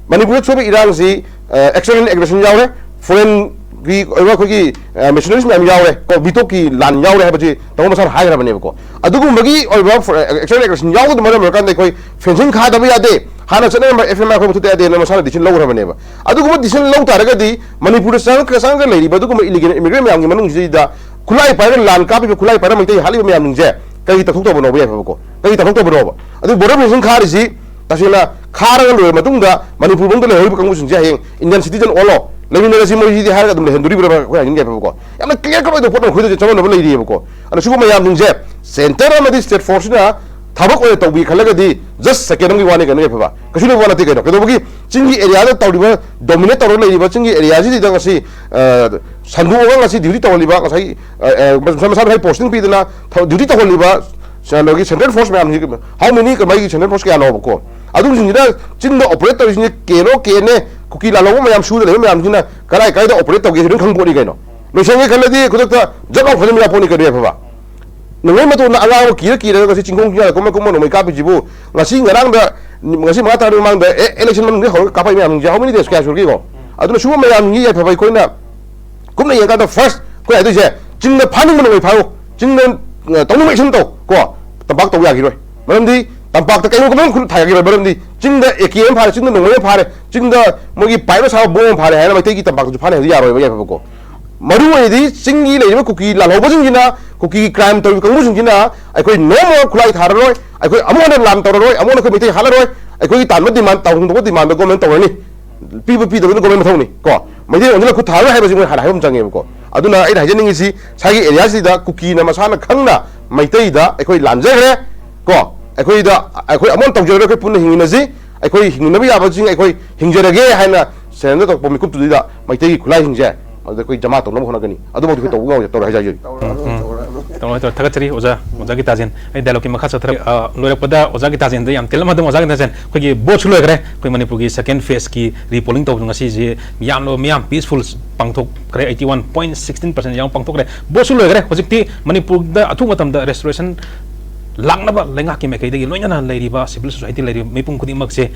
ꯃꯅꯤꯄꯨꯔꯗ ꯊꯣꯛꯏꯕ ꯏꯔꯥꯡꯁꯤ, ꯑ, ꯑꯦꯛꯁꯇꯔꯅꯦꯜ ꯑꯦꯒ꯭ꯔꯦꯁꯟ ꯌꯥꯎꯔꯦ, ꯐꯣꯔꯦꯟꯒꯤ ꯑꯣꯏꯕ ꯑꯩꯈꯣꯏꯒꯤ, ꯑ, ꯃꯤꯁꯅꯔꯤꯁ ꯃꯌꯥꯝ ꯌꯥꯎꯔꯦ ꯀꯣ, ꯃꯤꯇꯣꯞꯀꯤ ꯂꯥꯟ ꯌꯥꯎꯔꯦ ꯍꯥꯏꯕꯁꯤ ꯇꯥꯃꯣ ꯃꯁꯥꯅ ꯍꯥꯏꯈ꯭ꯔꯕꯅꯦꯕꯀꯣ꯫ ꯑꯗꯨꯒꯨꯝꯕꯒꯤ ꯑꯣꯏꯕ ꯐꯣꯔ-, ꯑꯦꯛꯁꯇꯔꯅꯦꯜ ꯑꯦꯒ꯭ꯔꯦꯁꯟ ꯌꯥꯎꯕꯗꯨꯅ ꯃꯔꯝ ꯑꯣꯏꯔꯀꯥꯟꯗ ꯑꯩꯈꯣꯏ ꯐꯦꯟꯁꯤꯡ ꯈꯥꯗꯕ ꯌꯥꯗꯦ, ꯍꯥꯟꯅ ꯆꯠꯅꯔꯝꯕ ꯑꯦꯐ ꯑꯦꯝ ꯑꯥꯔ ꯑꯩꯈꯣꯏ ꯃꯨꯊꯠꯇ ꯌꯥꯗꯦꯅ ꯃꯁꯥꯅ ꯗꯤꯁꯤꯖꯟ ꯂꯧꯈ꯭ꯔꯕꯅꯦꯕ꯫ ꯑꯗꯨꯒꯨꯝꯕ ꯗꯤꯁꯤꯖꯟ ꯂꯧ ꯇꯥꯔꯒꯗꯤ ꯃꯅꯤꯄꯨꯔꯗ ꯆꯪꯉꯛ-, ꯆꯪꯉꯛꯀ ꯂꯩꯔꯤꯕ ꯑꯗꯨꯒꯨꯝꯕ ꯏꯂꯤꯒꯦꯜ ꯏꯃꯤꯒ꯭ꯔꯦꯟ ꯃꯌꯥꯝꯒꯤ ꯃꯅꯨꯡꯁꯤꯗꯩꯗ ꯈꯨꯠꯂꯥꯏ ꯄꯥꯏꯔꯒ ꯂꯥꯟ ꯀꯥꯞꯄꯤꯕ, ꯈꯨꯠꯂꯥꯏ ꯄꯥꯏꯔꯒ ꯃꯩꯇꯩ ꯍꯥꯠꯂꯤꯕ ꯃꯌꯥꯝꯁꯤꯡꯁꯦ ꯀꯔꯤ ꯇꯧꯊꯣꯛꯇꯕꯅꯣꯕ ꯌꯥꯏꯐꯕꯀꯣ? ꯀꯔꯤ ꯇꯧꯊꯣꯛꯇꯕꯅꯣꯕ? ꯑꯗꯨ ꯕꯣꯔꯗꯔ ꯐꯦꯟꯁꯤꯡ ꯈꯥꯔꯤꯁꯤ ꯇꯁꯦꯡꯅ ꯈꯥꯔꯒ ꯂꯣꯏꯔ ꯃꯇꯨꯡꯗ ꯃꯅꯤꯄꯨꯔ ꯃꯅꯨꯡꯗ ꯂꯩꯍꯧꯔꯤꯕ ꯀꯥꯡꯕꯨꯁꯤꯡꯁꯦ ꯍꯌꯦꯡ ꯏꯟꯗꯤꯌꯟ ꯁꯤꯇꯤꯖꯟ ꯑꯣꯜꯂꯣ, ꯂꯩꯃꯤꯟꯅꯔꯁꯤ ꯃꯣꯏꯁꯤꯗꯤ ꯍꯥꯏꯔꯒ ꯑꯗꯨꯝ ꯂꯩꯍꯟꯗꯣꯔꯤꯕ꯭ꯔꯥ ꯑꯩꯈꯣꯏ ꯍꯥꯏꯅꯤꯡꯉꯦꯕꯀꯣ꯫ ꯌꯥꯝꯅ ꯀ꯭ꯂꯤꯌꯥꯔ ꯀꯠ ꯑꯣꯏꯕ ꯄꯣꯠ ꯑꯃ ꯑꯩꯈꯣꯏꯗ ꯆꯃꯝꯅꯕ ꯂꯩꯔꯤꯑꯕꯀꯣ꯫ ꯑꯗꯨꯅ ꯁꯤꯒꯨꯝꯕ ꯃꯌꯥꯝꯁꯤꯡꯁꯦ ꯁꯦꯟꯇꯔ ꯑꯃꯗꯤ ꯁ꯭ꯇꯦꯠ ꯐꯣꯔꯁꯁꯤꯅ ꯊꯕꯛ ꯑꯣꯏꯅ ꯇꯧꯕꯤ ꯈꯜꯂꯒꯗꯤ ꯖꯁ ꯁꯦꯀꯦꯟ ꯑꯃꯒꯤ ꯋꯥꯅꯤ ꯀꯩꯅꯣ ꯌꯥꯏꯐꯕ꯫ ꯀꯩꯁꯨ ꯂꯩꯕ ꯋꯥ ꯅꯠꯇꯦ ꯀꯩꯅꯣ꯫ ꯀꯩꯗꯧꯕꯒꯤ ꯆꯤꯡꯒꯤ ꯑꯦꯔꯤꯌꯥꯗ ꯇꯧꯔꯤꯕ, ꯗꯣꯃꯤꯅꯦꯠ ꯇꯧꯔꯒ ꯂꯩꯔꯤꯕ ꯆꯤꯡꯒꯤ ꯑꯦꯔꯤꯌꯥꯁꯤꯗ ꯉꯁꯤ, ꯑ, ꯁꯟꯗꯣꯛꯑꯒ ꯉꯁꯤ ꯗ꯭ꯌꯨꯇꯤ ꯇꯧꯍꯜꯂꯤꯕ, ꯉꯁꯥꯏ, ꯑ, ꯑ, ꯃꯁꯥ ꯃꯁꯥꯒꯤ ꯄꯣꯁꯇꯤꯡ ꯄꯤꯗꯅ ꯊ-, ꯗ꯭ꯌꯨꯇꯤ ꯇꯧꯍꯜꯂꯤꯕ ꯀꯩꯅꯣꯒꯤ ꯁꯦꯟꯇ꯭ꯔꯦꯜ ꯐꯣꯔꯁ ꯃꯌꯥꯝꯁꯤ, ꯍꯥꯎ ꯃꯦꯅꯤ ꯀꯃꯥꯏꯒꯤ ꯁꯦꯟꯇ꯭ꯔꯦꯜ ꯐꯣꯔꯁ ꯀꯌꯥꯅꯣꯕꯀꯣ? ꯑꯗꯨꯁꯤꯡꯁꯤꯅ ꯆꯤꯡꯗ ꯑꯣꯄꯔꯦꯠ ꯇꯧꯔꯤꯁꯤꯡꯁꯦ ꯀꯦꯅꯣ ꯀꯦꯅꯦ, ꯀꯨꯀꯤ ꯂꯥꯜꯍꯧꯕ ꯃꯌꯥꯝ ꯁꯨꯗ ꯂꯩꯕ ꯃꯌꯥꯝꯁꯤꯅ ꯀꯗꯥꯏ ꯀꯥꯏꯗ ꯑꯣꯄꯔꯦꯠ ꯇꯧꯒꯦ ꯁꯤ ꯑꯗꯨꯝ ꯈꯪꯕ ꯄꯣꯠꯅꯤ ꯀꯩꯅꯣ꯫ ꯂꯣꯏꯁꯟꯒꯦ ꯈꯜꯂꯗꯤ ꯈꯨꯗꯛꯇ ꯖꯠ ꯂꯥꯎ ꯐꯖꯟꯕ ꯌꯥꯄꯣꯠꯅꯤ ꯀꯩꯅꯣ ꯌꯥꯏꯐꯕ꯫ ꯅꯣꯡꯃꯩ ꯃꯇꯣꯟꯗ ꯑꯉꯥꯡꯕ ꯀꯤꯔ ꯀꯤꯔꯒ ꯉꯁꯤ ꯆꯤꯡꯈꯣꯡ ꯆꯤꯡꯌꯥꯗ ꯀꯨꯝꯃ ꯀꯨꯝꯃ ꯅꯣꯡꯃꯩ ꯀꯥꯞꯄꯤꯁꯤꯕꯨ ꯉꯁꯤ ꯉꯔꯥꯡꯗ, ꯉꯁꯤ ꯃꯉꯥ ꯇꯔꯥꯒꯤ ꯃꯃꯥꯡꯗ ꯑꯦ, ꯏꯂꯦꯛꯁꯟ ꯃꯅꯨꯡꯗ ꯍꯧꯔꯒ ꯀꯥꯞꯄꯛꯏ ꯃꯌꯥꯝꯁꯦ ꯍꯥꯎ ꯃꯦꯅꯤ ꯗꯦꯁ ꯀꯌꯥ ꯁꯨꯔꯒꯦꯀꯣ? ꯑꯗꯨꯅ ꯁꯤꯒꯨꯝꯕ ꯃꯌꯥꯝꯁꯤꯡꯒꯤ ꯌꯥꯏꯐꯕ ꯑꯩꯈꯣꯏꯅ ꯀꯨꯞꯅ ꯌꯦꯡꯀꯥꯟꯗ ꯐꯥꯔꯁ ꯑꯩꯈꯣꯏ ꯍꯥꯏꯗꯣꯏꯁꯦ ꯆꯤꯡꯗ ꯐꯥꯅꯤꯡꯕ ꯅꯣꯡꯃꯩ ꯐꯥꯔꯨ, ꯆꯤꯡꯗ, ꯑ, ꯇꯧꯅꯤꯡꯕ ꯑꯦꯛꯁꯟ ꯇꯧ ꯀꯣ, ꯇꯝꯄꯥꯛ ꯇꯧꯕ ꯌꯥꯈꯤꯔꯣꯏ꯫ ꯃꯔꯝꯗꯤ ꯇꯝꯄꯥꯛꯇ ꯀꯩꯒꯨꯝꯕ ꯈꯨꯠ ꯊꯥꯒꯠꯈꯤꯕ ꯃꯔꯝꯗꯤ ꯆꯤꯡꯗ ꯑꯦ ꯀꯦ ꯑꯃ ꯐꯥꯔꯦ, ꯆꯤꯡꯗ ꯅꯣꯡꯃꯩ ꯑꯃ ꯐꯥꯔꯦ, ꯆꯤꯡꯗ ꯃꯣꯏꯒꯤ ꯄꯥꯏꯞꯅ ꯁꯥꯕ ꯕꯣꯝ ꯑꯃ ꯐꯥꯔꯦ ꯍꯥꯏꯅ ꯃꯩꯇꯩꯒꯤ ꯇꯝꯄꯥꯛꯇꯁꯨ ꯐꯥꯅꯤ ꯍꯥꯏꯕꯗꯤ ꯌꯥꯔꯣꯏꯕ, ꯌꯥꯏꯐꯕꯀꯣ꯫ ꯃꯔꯨ ꯑꯣꯏꯅꯗꯤ ꯆꯤꯡꯒꯤ ꯂꯩꯔꯤꯕ ꯀꯨꯀꯤ ꯂꯥꯜꯍꯧꯕꯁꯤꯡꯁꯤꯅ, ꯀꯨꯀꯤꯒꯤ ꯀ꯭ꯔꯥꯏꯝ ꯇꯧꯔꯤꯕ ꯀꯥꯡꯕꯨꯁꯤꯡꯁꯤꯅ ꯑꯩꯈꯣꯏ ꯅꯣꯡꯃ ꯈꯨꯠꯂꯥꯏ ꯊꯥꯔꯔꯣꯏ, ꯑꯩꯈꯣꯏ ꯑꯃꯨꯛ ꯍꯟꯅ ꯂꯥꯟ ꯇꯧꯔꯔꯣꯏ, ꯑꯃꯨꯛ ꯍꯟꯅ ꯑꯩꯈꯣꯏ ꯃꯩꯇꯩ ꯍꯥꯠꯂꯔꯣꯏ, ꯑꯩꯈꯣꯏꯒꯤ ꯇꯥꯟꯕ ꯗꯤꯃꯥꯟ, ꯇꯧꯍꯟꯗꯧꯕ ꯗꯤꯃꯥꯟꯗꯣ ꯒꯣꯔꯃꯦꯟ ꯇꯧꯔꯅꯤ, ꯄꯤꯕ ꯄꯤꯗꯕꯗꯨꯅ ꯒꯣꯔꯃꯦꯟ ꯃꯊꯧꯅꯤ ꯀꯣ꯫ ꯃꯩꯇꯩ ꯑꯣꯟꯁꯤꯜꯂ ꯈꯨꯠ ꯊꯥꯔꯔꯣꯏ ꯍꯥꯏꯕꯁꯤ ꯃꯣꯏ ꯍꯥꯟꯅ ꯍꯥꯏꯕ ꯑꯃ ꯆꯪꯉꯦꯕꯀꯣ꯫ ꯑꯗꯨꯅ ꯑꯩꯅ ꯍꯥꯏꯖꯅꯤꯡꯉꯤꯁꯤ, ꯁ꯭ꯋꯥꯏꯒꯤ ꯑꯦꯔꯤꯌꯥꯁꯤꯗ ꯀꯨꯀꯤꯅ ꯃꯁꯥꯅ ꯈꯪꯅ ꯃꯩꯇꯩꯗ ꯑꯩꯈꯣꯏ ꯂꯥꯟꯖꯈ꯭ꯔꯦ ꯀꯣ, ꯑꯩꯈꯣꯏꯗ, ꯑꯩꯈꯣꯏ ꯑꯃꯨꯛ ꯇꯧꯖꯔꯔꯣꯏ, ꯑꯩꯈꯣꯏ ꯄꯨꯟꯅ ꯍꯤꯡꯃꯤꯟꯅꯁꯤ, ꯑꯩꯈꯣꯏ ꯍꯤꯡꯃꯤꯟꯅꯕ ꯌꯥꯕꯁꯤꯡ ꯑꯩꯈꯣꯏ ꯍꯤꯡꯖꯔꯒꯦ ꯍꯥꯏꯅ ꯁꯔꯦꯟꯗꯔ ꯇꯧꯔꯛꯄ ꯃꯤꯀꯨꯞꯇꯨꯗ ꯃꯩꯇꯩꯒꯤ ꯈꯨꯠꯂꯥꯏꯁꯤꯡꯁꯦ ꯑꯗꯨꯗ ꯑꯩꯈꯣꯏ ꯖꯃꯥ ꯇꯧꯅꯕ ꯍꯣꯠꯅꯒꯅꯤ꯫ ꯑꯗꯨꯃꯛꯇꯤ ꯑꯩꯈꯣꯏ ꯇꯧꯕ ꯉꯝꯃꯣꯏ, ꯇꯧꯔꯣꯏ ꯍꯥꯏꯖꯔꯤ꯫ ꯇꯧꯔꯣꯏ, ꯇꯧꯔꯣꯏ꯫ ꯊꯥꯒꯠꯆꯔꯤ ꯑꯣꯖꯥ, ꯑꯣꯖꯥ ꯒꯤꯇꯥꯖꯦꯟ꯫ ꯑꯩ ꯗꯥꯏꯂꯣꯒꯀꯤ ꯃꯈꯥ ꯆꯠꯊꯔꯛ-, ꯑ, ꯂꯣꯏꯔꯛꯄꯗ ꯑꯣꯖꯥ ꯒꯤꯇꯥꯖꯦꯟꯗ ꯌꯥꯝ ꯇꯦꯜꯂꯝ ꯑꯗꯨꯝ, ꯑꯣꯖꯥ ꯒꯤꯇꯥꯖꯦꯟ, ꯑꯩꯈꯣꯏꯒꯤ ꯚꯣꯠꯁꯨ ꯂꯣꯏꯈ꯭ꯔꯦ꯫ ꯑꯩꯈꯣꯏ ꯃꯅꯤꯄꯨꯔꯒꯤ ꯁꯦꯀꯦꯟ ꯐꯦꯁꯀꯤ ꯔꯤꯄꯣꯂꯤꯡ ꯇꯧꯕꯗꯣ ꯉꯁꯤꯁꯦ ꯃꯤꯌꯥꯝ, ꯃꯤꯌꯥꯝ ꯄꯤꯁꯐꯨꯜ ꯄꯥꯡꯊꯣꯛꯈ꯭ꯔꯦ, eighty one point sixteen percent ꯌꯥꯝ ꯄꯥꯡꯊꯣꯛꯈ꯭ꯔꯦ꯫ ꯚꯣꯠꯁꯨ ꯂꯣꯏꯈ꯭ꯔꯦ꯫ ꯍꯧꯖꯤꯛꯇꯤ ꯃꯅꯤꯄꯨꯔꯗ ꯑꯊꯨꯕ ꯃꯇꯝꯗ ꯔꯦꯁꯇꯣꯔꯦꯁꯟ ꯂꯥꯛꯅꯕ ꯂꯩꯉꯥꯛꯀꯤ ꯃꯥꯏꯀꯩꯗꯒꯤ ꯂꯣꯏꯅꯅ ꯂꯩꯔꯤꯕ ꯁꯤꯚꯤꯜ ꯁꯣꯁꯥꯏꯇꯤ ꯂꯩꯔꯤꯕ ꯃꯤꯄꯨꯝ ꯈꯨꯗꯤꯡꯃꯛꯁꯦ,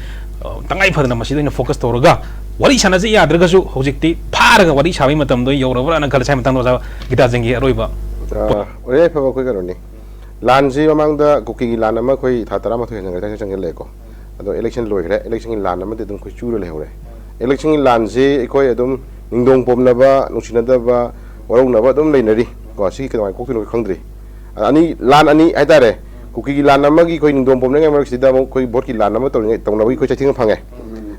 ꯑ, ꯇꯉꯥꯏ ꯐꯗꯅ ꯃꯁꯤꯗ ꯑꯣꯏꯅ ꯐꯣꯀꯁ ꯇꯧꯔꯒ ꯋꯥꯔꯤ ꯁꯥꯟꯅꯖ ꯌꯥꯗ꯭ꯔꯒꯁꯨ ꯍꯧꯖꯤꯛꯇꯤ ꯐꯥꯔꯒ ꯋꯥꯔꯤ ꯁꯥꯕꯒꯤ ꯃꯇꯝꯗꯣ ꯌꯧꯔꯕ꯭ꯔꯥꯅ ꯈꯜꯂꯦ꯫ ꯁ꯭ꯋꯥꯏ ꯃꯇꯥꯡꯗ ꯑꯣꯖꯥ ꯒꯤꯇꯥꯖꯦꯟꯒꯤ ꯑꯔꯣꯏꯕ ꯑ, ꯑꯣꯖꯥ ꯌꯥꯏꯐꯕ, ꯑꯩꯈꯣꯏ ꯀꯩꯅꯣꯅꯤ, ꯂꯥꯟꯁꯤ ꯃꯃꯥꯡꯗ ꯀꯨꯀꯤꯒꯤ ꯂꯥꯟ ꯑꯃ ꯑꯩꯈꯣꯏ ꯊꯥ ꯇꯔꯥꯃꯥꯊꯣꯏ ꯍꯦꯟꯅ ꯉꯥꯏꯇꯪ ꯆꯪꯁꯤꯜꯂꯛꯑꯦꯀꯣ꯫ ꯑꯗꯣ ꯏꯂꯦꯛꯁꯟ ꯂꯣꯏꯈ꯭ꯔꯦ, ꯏꯂꯦꯛꯁꯟꯒꯤ ꯂꯥꯟ ꯑꯃꯗꯤ ꯑꯗꯨꯝ ꯑꯩꯈꯣꯏ ꯆꯨꯔ ꯂꯩꯍꯧꯔꯦ꯫ ꯏꯂꯦꯛꯁꯟꯒꯤ ꯂꯥꯟꯁꯤ ꯑꯩꯈꯣꯏ ꯑꯗꯨꯝ ꯅꯤꯡꯗꯣꯡ ꯄꯣꯝꯅꯕ, ꯅꯨꯡꯁꯤꯅꯗꯕ, ꯋꯥꯔꯧꯅꯕ ꯑꯗꯨꯝ ꯂꯩꯅꯔꯤ ꯀꯣ꯫ ꯁꯤ ꯀꯩꯗꯧꯉꯩ ꯀꯣꯛꯇꯣꯏꯅꯣ ꯈꯪꯗ꯭ꯔꯤ꯫ ꯑꯅꯤ, ꯂꯥꯟ ꯑꯅꯤ ꯍꯥꯏꯇꯥꯔꯦ, ꯀꯨꯀꯤꯒꯤ ꯂꯥꯟ ꯑꯃꯒꯤ ꯑꯩꯈꯣꯏ ꯅꯤꯡꯗꯣꯡ ꯄꯣꯝꯅꯉꯥꯏ ꯃꯔꯛꯁꯤꯗ ꯑꯃꯨꯛ ꯑꯩꯈꯣꯏ ꯚꯣꯠꯀꯤ ꯂꯥꯟ ꯑꯃ ꯇꯧꯔꯤꯉꯩ, ꯇꯧꯅꯕꯒꯤ ꯑꯩꯈꯣꯏ ꯆꯩꯊꯦꯡ ꯐꯪꯉꯦ꯫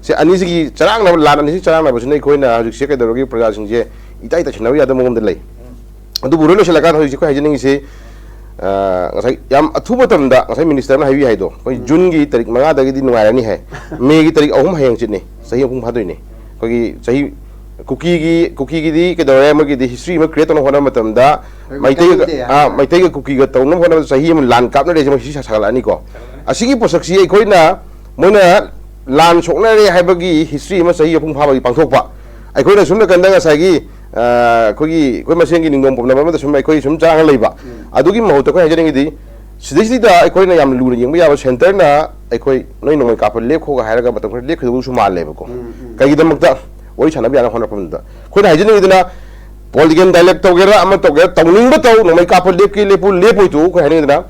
ꯁꯤ ꯑꯅꯤꯁꯤꯒꯤ ꯆꯔꯥꯡꯅꯕ, ꯂꯥꯟ ꯑꯅꯤꯁꯤ ꯆꯔꯥꯡꯅꯕꯁꯤꯅ ꯑꯩꯈꯣꯏꯅ ꯍꯧꯖꯤꯛꯁꯦ ꯀꯩꯗꯧꯔꯒꯦ, ꯄ꯭ꯔꯖꯥꯁꯤꯡꯁꯦ ꯏꯇꯥꯏ ꯇꯥꯏꯁꯤꯟꯅꯕ ꯌꯥꯗꯕ ꯃꯑꯣꯡꯗ ꯂꯩ꯫ ꯑꯗꯨꯕꯨ ꯂꯣꯏ ꯂꯣꯏꯁꯤꯜꯂꯀꯥꯟꯗ ꯍꯧꯖꯤꯛꯁꯦ ꯑꯩꯈꯣꯏ ꯍꯥꯏꯖꯅꯤꯡꯉꯤꯁꯤ, ꯑ, ꯉꯁꯥꯏ ꯌꯥꯝ ꯑꯊꯨꯕ ꯃꯇꯝꯗ ꯉꯁꯥꯏ ꯃꯤꯅꯤꯁꯇꯔꯅ ꯍꯥꯏꯕꯤ ꯍꯥꯏꯗꯣ, ꯑꯩꯈꯣꯏ ꯎꯝ꯫ ꯖꯨꯟꯒꯤ ꯇꯥꯔꯤꯛ ꯃꯉꯥꯗꯒꯤꯗꯤ ꯅꯨꯡꯉꯥꯏꯔꯅꯤ ꯍꯥꯏ꯫ ꯃꯦꯒꯤ ꯇꯥꯔꯤꯛ ꯑꯍꯨꯝ ꯍꯌꯦꯡ ꯆꯤꯠꯅꯤ, ꯆꯍꯤ ꯑꯍꯨꯝ ꯐꯥꯗꯣꯏꯅꯤ꯫ ꯑꯩꯈꯣꯏꯒꯤ ꯆꯍꯤ ꯀꯨꯀꯤꯒꯤ, ꯀꯨꯀꯤꯒꯤꯗꯤ ꯀꯩꯗꯧꯔꯦ, ꯃꯣꯏꯒꯤꯗꯤ ꯍꯤꯁꯇ꯭ꯔꯤ ꯑꯃ ꯀ꯭ꯔꯤꯌꯦꯠ ꯇꯧꯅꯕ ꯍꯣꯠꯅꯕ ꯃꯇꯝꯗ ꯑꯩꯈꯣꯏ ꯃꯩꯇꯩꯒ, ꯃꯩꯇꯩꯒꯤꯗꯤ ꯑꯥ, ꯃꯩꯇꯩꯒ ꯀꯨꯀꯤꯒ ꯇꯧꯅꯕ ꯍꯣꯠꯅꯕꯗ ꯆꯍꯤ ꯑꯃ ꯂꯥꯟ ꯀꯥꯞꯅꯔꯦꯁꯦ, ꯃꯣꯏ ꯍꯤꯁꯇ꯭ꯔꯤ ꯁꯥꯒꯠꯂꯛꯑꯅꯤꯀꯣ꯫ ꯑꯁꯤꯒꯤ ꯄꯣꯠꯁꯛꯁꯤ ꯑꯩꯈꯣꯏꯅ, ꯃꯣꯏꯅ ꯂꯥꯟ ꯁꯣꯛꯅꯔꯦ ꯍꯥꯏꯕꯒꯤ ꯍꯤꯁꯇ꯭ꯔꯤ ꯑꯃ ꯆꯍꯤ ꯑꯍꯨꯝ ꯐꯥꯕꯒꯤ ꯄꯥꯡꯊꯣꯛꯄ, ꯑꯩꯈꯣꯏꯅ ꯁꯨꯝ ꯅꯥꯀꯟꯗ ꯉꯁꯥꯏꯒꯤ, ꯑ, ꯑꯩꯈꯣꯏꯒꯤ, ꯑꯩꯈꯣꯏ ꯃꯁꯦꯟꯒꯤ ꯅꯤꯡꯗꯣꯝ ꯄꯣꯝꯅꯕ ꯑꯃꯗ ꯁꯨꯝ ꯑꯩꯈꯣꯏ ꯁꯨꯝ ꯆꯔꯥꯡꯅ ꯂꯩꯕ꯫ ꯎꯝ꯫ ꯑꯗꯨꯒꯤ ꯃꯍꯨꯠꯇ ꯑꯩꯈꯣꯏ ꯍꯥꯏꯖꯅꯤꯡꯉꯤꯗꯤ, ꯁꯤꯗꯩꯁꯤꯗ ꯑꯩꯈꯣꯏꯅ ꯌꯥꯝ ꯂꯨꯅ ꯌꯦꯡꯕ ꯌꯥꯕ, ꯁꯦꯟꯇꯔꯅ ꯑꯩꯈꯣꯏ ꯅꯣꯏ ꯅꯣꯡꯃꯩ ꯀꯥꯞꯄ ꯂꯦꯞꯈꯣꯒ ꯍꯥꯏꯔꯒ ꯃꯇꯝ ꯈꯔ ꯂꯦꯞꯈꯤꯗꯧꯕꯁꯨ ꯃꯥꯜꯂꯦꯕꯀꯣ꯫ ꯎꯝ, ꯎꯝ꯫ ꯀꯩꯒꯤꯗꯃꯛꯇ? ꯋꯥꯔꯤ ꯁꯥꯟꯅꯕ ꯌꯥꯅꯕ ꯍꯣꯠꯅꯔꯛꯄꯗ ꯑꯩꯈꯣꯏꯅ ꯍꯥꯏꯖꯅꯤꯡꯉꯤꯗꯅ, ꯄꯣꯂꯤꯇꯤꯀꯦꯜ ꯗꯥꯏꯂꯣꯒ ꯇꯧꯒꯦꯔꯥ ꯑꯃ ꯇꯧꯒꯦꯔꯥ, ꯇꯧꯅꯤꯡꯕ ꯇꯧ, ꯅꯣꯡꯃꯩ ꯀꯥꯞꯄ ꯂꯦꯞꯀꯦ ꯂꯦꯞꯄꯨ, ꯂꯦꯞꯄꯣꯏ ꯇꯣꯛꯎ, ꯑꯩꯈꯣꯏ ꯍꯥꯏꯅꯤꯡꯉꯤꯗꯅ,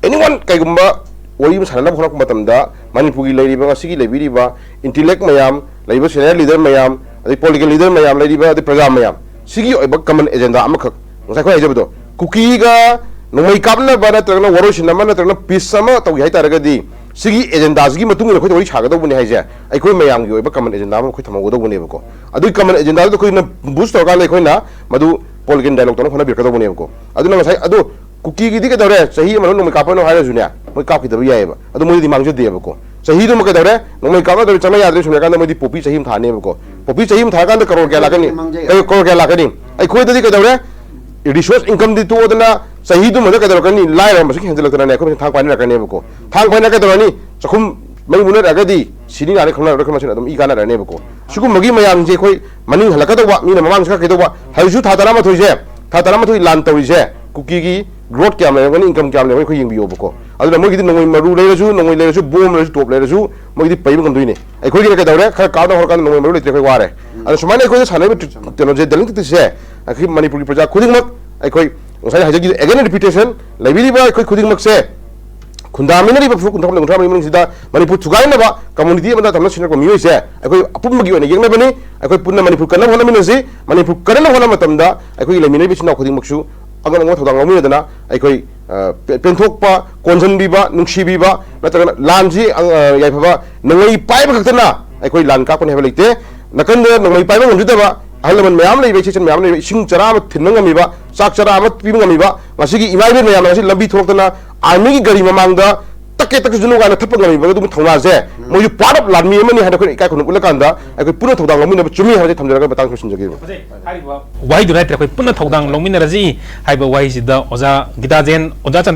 ꯑꯦꯅꯤ ꯋꯥꯟ, ꯀꯩꯒꯨꯝꯕ ꯋꯥꯔꯤ ꯑꯃ ꯁꯥꯟꯅꯅꯕ ꯍꯣꯠꯅꯔꯛꯄ ꯃꯇꯝꯗ ꯃꯅꯤꯄꯨꯔꯒꯤ ꯂꯩꯔꯤꯕ, ꯉꯁꯤꯒꯤ ꯂꯩꯕꯤꯔꯤꯕ intellect ꯃꯌꯥꯝ, ꯂꯩꯕ senior leader ꯃꯌꯥꯝ, ꯑꯗꯩ political leader ꯃꯌꯥꯝ, ꯂꯩꯔꯤꯕ ꯑꯗꯩ ꯄ꯭ꯔꯖꯥ ꯃꯌꯥꯝ, ꯁꯤꯒꯤ ꯑꯣꯏꯕ common agenda ꯑꯃꯈꯛ, ꯉꯁꯥꯏ ꯑꯩꯈꯣꯏ ꯍꯥꯏꯖꯕꯗꯣ, ꯀꯨꯀꯤꯒ ꯅꯣꯡꯃꯩ ꯀꯥꯞꯅꯕ ꯅꯠꯇ꯭ꯔꯒꯅ ꯋꯥꯔꯣꯏꯁꯤꯟ ꯑꯃ ꯅꯠꯇ꯭ꯔꯒꯅ peace ꯑꯃ ꯇꯧꯒꯦ ꯍꯥꯏ ꯇꯥꯔꯒꯗꯤ, ꯁꯤꯒꯤ agendaꯁꯤꯒꯤ ꯃꯇꯨꯡ ꯏꯟꯅ ꯑꯩꯈꯣꯏ ꯋꯥꯔꯤ ꯁꯥꯒꯗꯧꯕꯅꯤ ꯍꯥꯏꯁꯦ꯫ ꯑꯩꯈꯣꯏ ꯃꯌꯥꯝꯒꯤ ꯑꯣꯏꯕ common agenda ꯑꯃ ꯑꯩꯈꯣꯏ ꯊꯝꯍꯧꯒꯗꯧꯕꯅꯦꯕꯀꯣ꯫ ꯑꯗꯨꯒꯤ common agendaꯗꯨꯗ ꯑꯩꯈꯣꯏꯅ boost ꯇꯧꯔꯀꯥꯟꯗ ꯑꯩꯈꯣꯏꯅ ꯃꯗꯨ political dialogue ꯇꯧꯅꯕ ꯍꯣꯠꯅꯕꯤꯔꯛꯀꯗꯧꯕꯅꯦꯕꯀꯣ꯫ ꯑꯗꯨꯅ ꯉꯁꯥꯏ ꯑꯗꯣ ꯀꯨꯀꯤꯒꯤꯗꯤ ꯀꯩꯗꯧꯔꯦ? ꯆꯍꯤ ꯑꯃ ꯃꯅꯨꯡꯗ ꯅꯣꯡꯃꯩ ꯀꯥꯞꯄꯅꯣ ꯍꯥꯏꯔꯁꯨꯅꯦ, ꯃꯣꯏ ꯀꯥꯞꯈꯤꯗꯕ ꯌꯥꯏꯑꯕ꯫ ꯑꯗꯣ ꯃꯣꯏꯗꯤ ꯃꯥꯡꯖꯗꯦꯕꯀꯣ꯫ ꯆꯍꯤꯗꯨꯃ ꯀꯩꯗꯧꯔꯦ? ꯅꯣꯡꯃꯩ ꯀꯥꯞꯅꯗꯕ ꯆꯠꯅ ꯌꯥꯗ꯭ꯔꯦ ꯁꯨꯝ ꯍꯥꯏꯔꯀꯥꯟꯗ ꯃꯣꯏꯗꯤ poppy ꯆꯍꯤ ꯑꯃ ꯊꯥꯅꯦꯕꯀꯣ꯫ Poppy ꯆꯍꯤ ꯑꯃ ꯊꯥꯔꯀꯥꯟꯗ ꯀꯔꯣꯔ ꯀꯌꯥ ꯂꯥꯛꯀꯅꯤ? ꯃꯥꯡꯖꯩ꯫ ꯀꯔꯣꯔ ꯀꯌꯥ ꯂꯥꯛꯀꯅꯤ? ꯑꯩꯈꯣꯏꯗꯗꯤ ꯀꯩꯗꯧꯔꯦ? Resource incomeꯗꯤ ꯇꯣꯛꯑꯗꯅ ꯆꯍꯤꯗꯨꯃꯗ ꯀꯩꯗꯧꯔꯛꯀꯅꯤ? ꯂꯥꯏꯔꯕ ꯃꯁꯤꯡ ꯍꯦꯟꯖꯜꯂꯛꯇꯅꯅꯦ ꯑꯩꯈꯣꯏ ꯃꯁꯦꯟ ꯊꯥꯡ ꯄꯥꯏꯅꯔꯛꯀꯅꯦꯕꯀꯣ꯫ ꯊꯥꯡ ꯄꯥꯏꯅ ꯀꯩꯗꯧꯔꯅꯤ? ꯆꯥꯛꯈꯨꯝ ꯃꯩ ꯃꯨꯠꯅꯔꯛꯑꯒꯗꯤ ꯁꯤꯅꯤ ꯅꯥꯅꯤ ꯈꯪꯅꯔꯛꯑꯔꯣꯏ, ꯑꯩꯈꯣꯏ ꯃꯁꯦꯟ ꯑꯗꯨꯝ ꯏ ꯀꯥꯟꯅꯔꯛꯑꯅꯦꯕꯀꯣ꯫ ꯁꯤꯒꯨꯝꯕꯒꯤ ꯃꯌꯥꯝꯁꯦ ꯑꯩꯈꯣꯏ ꯃꯅꯤꯡ ꯍꯜꯂꯛꯀꯗꯧꯕ, ꯃꯤꯅ ꯃꯃꯥꯡ ꯆꯠꯈꯤꯗꯧꯕ꯫ ꯍꯧꯖꯤꯛꯁꯨ ꯊꯥ ꯇꯔꯥꯃꯥꯊꯣꯏꯁꯦ, ꯊꯥ ꯇꯔꯥꯃꯥꯊꯣꯏ ꯂꯥꯟ ꯇꯧꯔꯤꯁꯦ, ꯀꯨꯀꯤꯒꯤ growth ꯀꯌꯥꯝ ꯂꯩꯔꯝꯒꯅꯤ, income ꯀꯌꯥꯝ ꯂꯩꯔꯝꯒꯅꯤ ꯑꯩꯈꯣꯏ ꯌꯦꯡꯕꯤꯌꯣꯕꯀꯣ꯫ ꯑꯗꯨꯅ ꯃꯣꯏꯒꯤꯗꯤ ꯅꯣꯡꯃꯩ ꯃꯔꯨ ꯂꯩꯔꯁꯨ, ꯅꯣꯡꯃꯩ ꯂꯩꯔꯁꯨ, bomb ꯂꯩꯔꯁꯨ, top ꯂꯩꯔꯁꯨ, ꯃꯣꯏꯒꯤꯗꯤ ꯄꯩꯕ ꯉꯝꯗꯣꯏꯅꯦ꯫ ꯑꯩꯈꯣꯏꯒꯤꯅ ꯀꯩꯗꯧꯔꯦ? ꯈꯔ ꯀꯥꯞꯅ ꯍꯧꯔꯀꯥꯟꯗ ꯅꯣꯡꯃꯩ ꯃꯔꯨ ꯂꯩꯇ꯭ꯔꯦ, ꯑꯩꯈꯣꯏ ꯋꯥꯔꯦ꯫ ꯑꯗꯣ ꯁꯨꯃꯥꯏꯅ ꯑꯩꯈꯣꯏꯅ ꯁꯥꯟꯅꯔꯤꯕ ꯇ꯭ꯔꯤ-, ꯀꯩꯅꯣꯁꯦ, ꯗꯦꯂꯤꯡ ꯇꯦꯛꯇꯤꯛꯁꯦ ꯑꯩꯈꯣꯏ ꯃꯅꯤꯄꯨꯔꯒꯤ ꯄ꯭ꯔꯖꯥ ꯈꯨꯗꯤꯡꯃꯛ, ꯑꯩꯈꯣꯏ ꯉꯁꯥꯏ ꯍꯥꯏꯖꯈꯤꯕ again repetition, ꯂꯩꯕꯤꯔꯤꯕ ꯑꯩꯈꯣꯏ ꯈꯨꯗꯤꯡꯃꯛꯁꯦ, ꯈꯨꯟꯗꯥꯃꯤꯟꯅꯔꯤꯕ ꯐꯨꯔꯨꯞ ꯀꯨꯟꯊ꯭ꯔꯥ ꯀꯨꯟꯊ꯭ꯔꯥ ꯃꯔꯤ ꯃꯅꯨꯡꯁꯤꯗ ꯃꯅꯤꯄꯨꯔ ꯊꯨꯒꯥꯏꯅꯕ community ꯑꯃꯗ ꯊꯝꯅ ꯁꯤꯟꯅꯔꯛꯄ ꯃꯤꯑꯣꯏꯁꯦ ꯑꯩꯈꯣꯏ ꯑꯄꯨꯟꯕꯒꯤ ꯑꯣꯏꯅ ꯌꯦꯛꯅꯕꯅꯤ꯫ ꯑꯩꯈꯣꯏ ꯄꯨꯟꯅ ꯃꯅꯤꯄꯨꯔ ꯀꯟꯅꯕ ꯍꯣꯠꯅꯃꯤꯟꯅꯁꯤ꯫ ꯃꯅꯤꯄꯨꯔ ꯀꯟꯅꯕ ꯍꯣꯠꯅꯕ ꯃꯇꯝꯗ ꯑꯩꯈꯣꯏꯒꯤ ꯂꯩꯃꯤꯟꯅꯔꯤꯕ ꯏꯆꯤꯟ ꯏꯅꯥꯎ ꯈꯨꯗꯤꯡꯃꯛꯁꯨ ꯑꯉꯝ ꯑꯉꯝꯕ ꯊꯧꯗꯥꯡ ꯂꯧꯃꯤꯟꯅꯗꯅ ꯑꯩꯈꯣꯏ, ꯑ, ꯄꯦ-, ꯄꯦꯟꯊꯣꯛꯄ, ꯀꯣꯟꯁꯤꯟꯕꯤꯕ, ꯅꯨꯡꯁꯤꯕꯤꯕ, ꯅꯠꯇ꯭ꯔꯒꯅ ꯂꯥꯟꯁꯤ, ꯑ, ꯌꯥꯏꯐꯕ, ꯅꯣꯡꯃꯩ ꯄꯥꯏꯕ ꯈꯛꯇꯅ ꯑꯩꯈꯣꯏ ꯂꯥꯟ ꯀꯥꯞꯀꯅꯤ ꯍꯥꯏꯕ ꯂꯩꯇꯦ꯫ ꯅꯥꯀꯟꯗ ꯅꯣꯡꯃꯩ ꯄꯥꯏꯕ ꯉꯝꯖꯗꯕ ꯑꯍꯜ ꯂꯃꯟ ꯃꯌꯥꯝ ꯂꯩꯕ, ꯏꯆꯦ ꯏꯆꯟ ꯃꯌꯥꯝ ꯂꯩꯕ, ꯏꯁꯤꯡ ꯆꯔꯥ ꯑꯃ ꯊꯤꯟꯕ ꯉꯝꯃꯤꯕ, ꯆꯥꯛ ꯆꯔꯥ ꯑꯃ ꯄꯤꯕ ꯉꯝꯃꯤꯕ, ꯉꯁꯤꯒꯤ ꯏꯃꯥ ꯏꯕꯦꯟ ꯃꯌꯥꯝꯅ ꯉꯁꯤ ꯂꯝꯕꯤ ꯊꯣꯛꯂꯛꯇꯅ armyꯒꯤ ꯒꯥꯔꯤ ꯃꯃꯥꯡꯗ ꯇꯛꯀꯦ ꯇꯛꯁꯅꯨ ꯀꯥꯏꯅ ꯊꯠꯄ ꯉꯝꯃꯤꯕ ꯑꯗꯨꯒꯨꯝꯕ ꯊꯧꯅꯥꯁꯦ, ꯃꯣꯏꯁꯨ part of ꯂꯥꯟꯃꯤ ꯑꯃꯅꯤ ꯍꯥꯏꯅ ꯑꯩꯈꯣꯏꯅ ꯏꯀꯥꯏ ꯈꯨꯝꯅꯕ ꯎꯠꯂꯀꯥꯟꯗ ꯑꯩꯈꯣꯏ ꯄꯨꯟꯅ ꯊꯧꯗꯥꯡ ꯂꯧꯃꯤꯟꯅꯕ ꯆꯨꯝꯃꯤ ꯍꯥꯏꯕꯁꯦ ꯊꯝꯖꯔꯒ ꯃꯇꯥꯡ ꯂꯣꯏꯁꯤꯟꯖꯒꯦ꯫ ꯍꯥꯏꯔꯤꯕ ꯋꯥꯍꯩꯗꯨꯅ ꯍꯥꯏꯇꯥꯔꯦ, ꯑꯩꯈꯣꯏ ꯄꯨꯟꯅ ꯊꯧꯗꯥꯡ ꯂꯧꯃꯤꯟꯅꯔꯁꯤ ꯍꯥꯏꯕ ꯋꯥꯍꯩꯁꯤꯗ ꯑꯣꯖꯥ ꯒꯤꯇꯥꯖꯦꯟ, ꯑꯣꯖꯥ ꯆꯟꯗ꯭ꯔ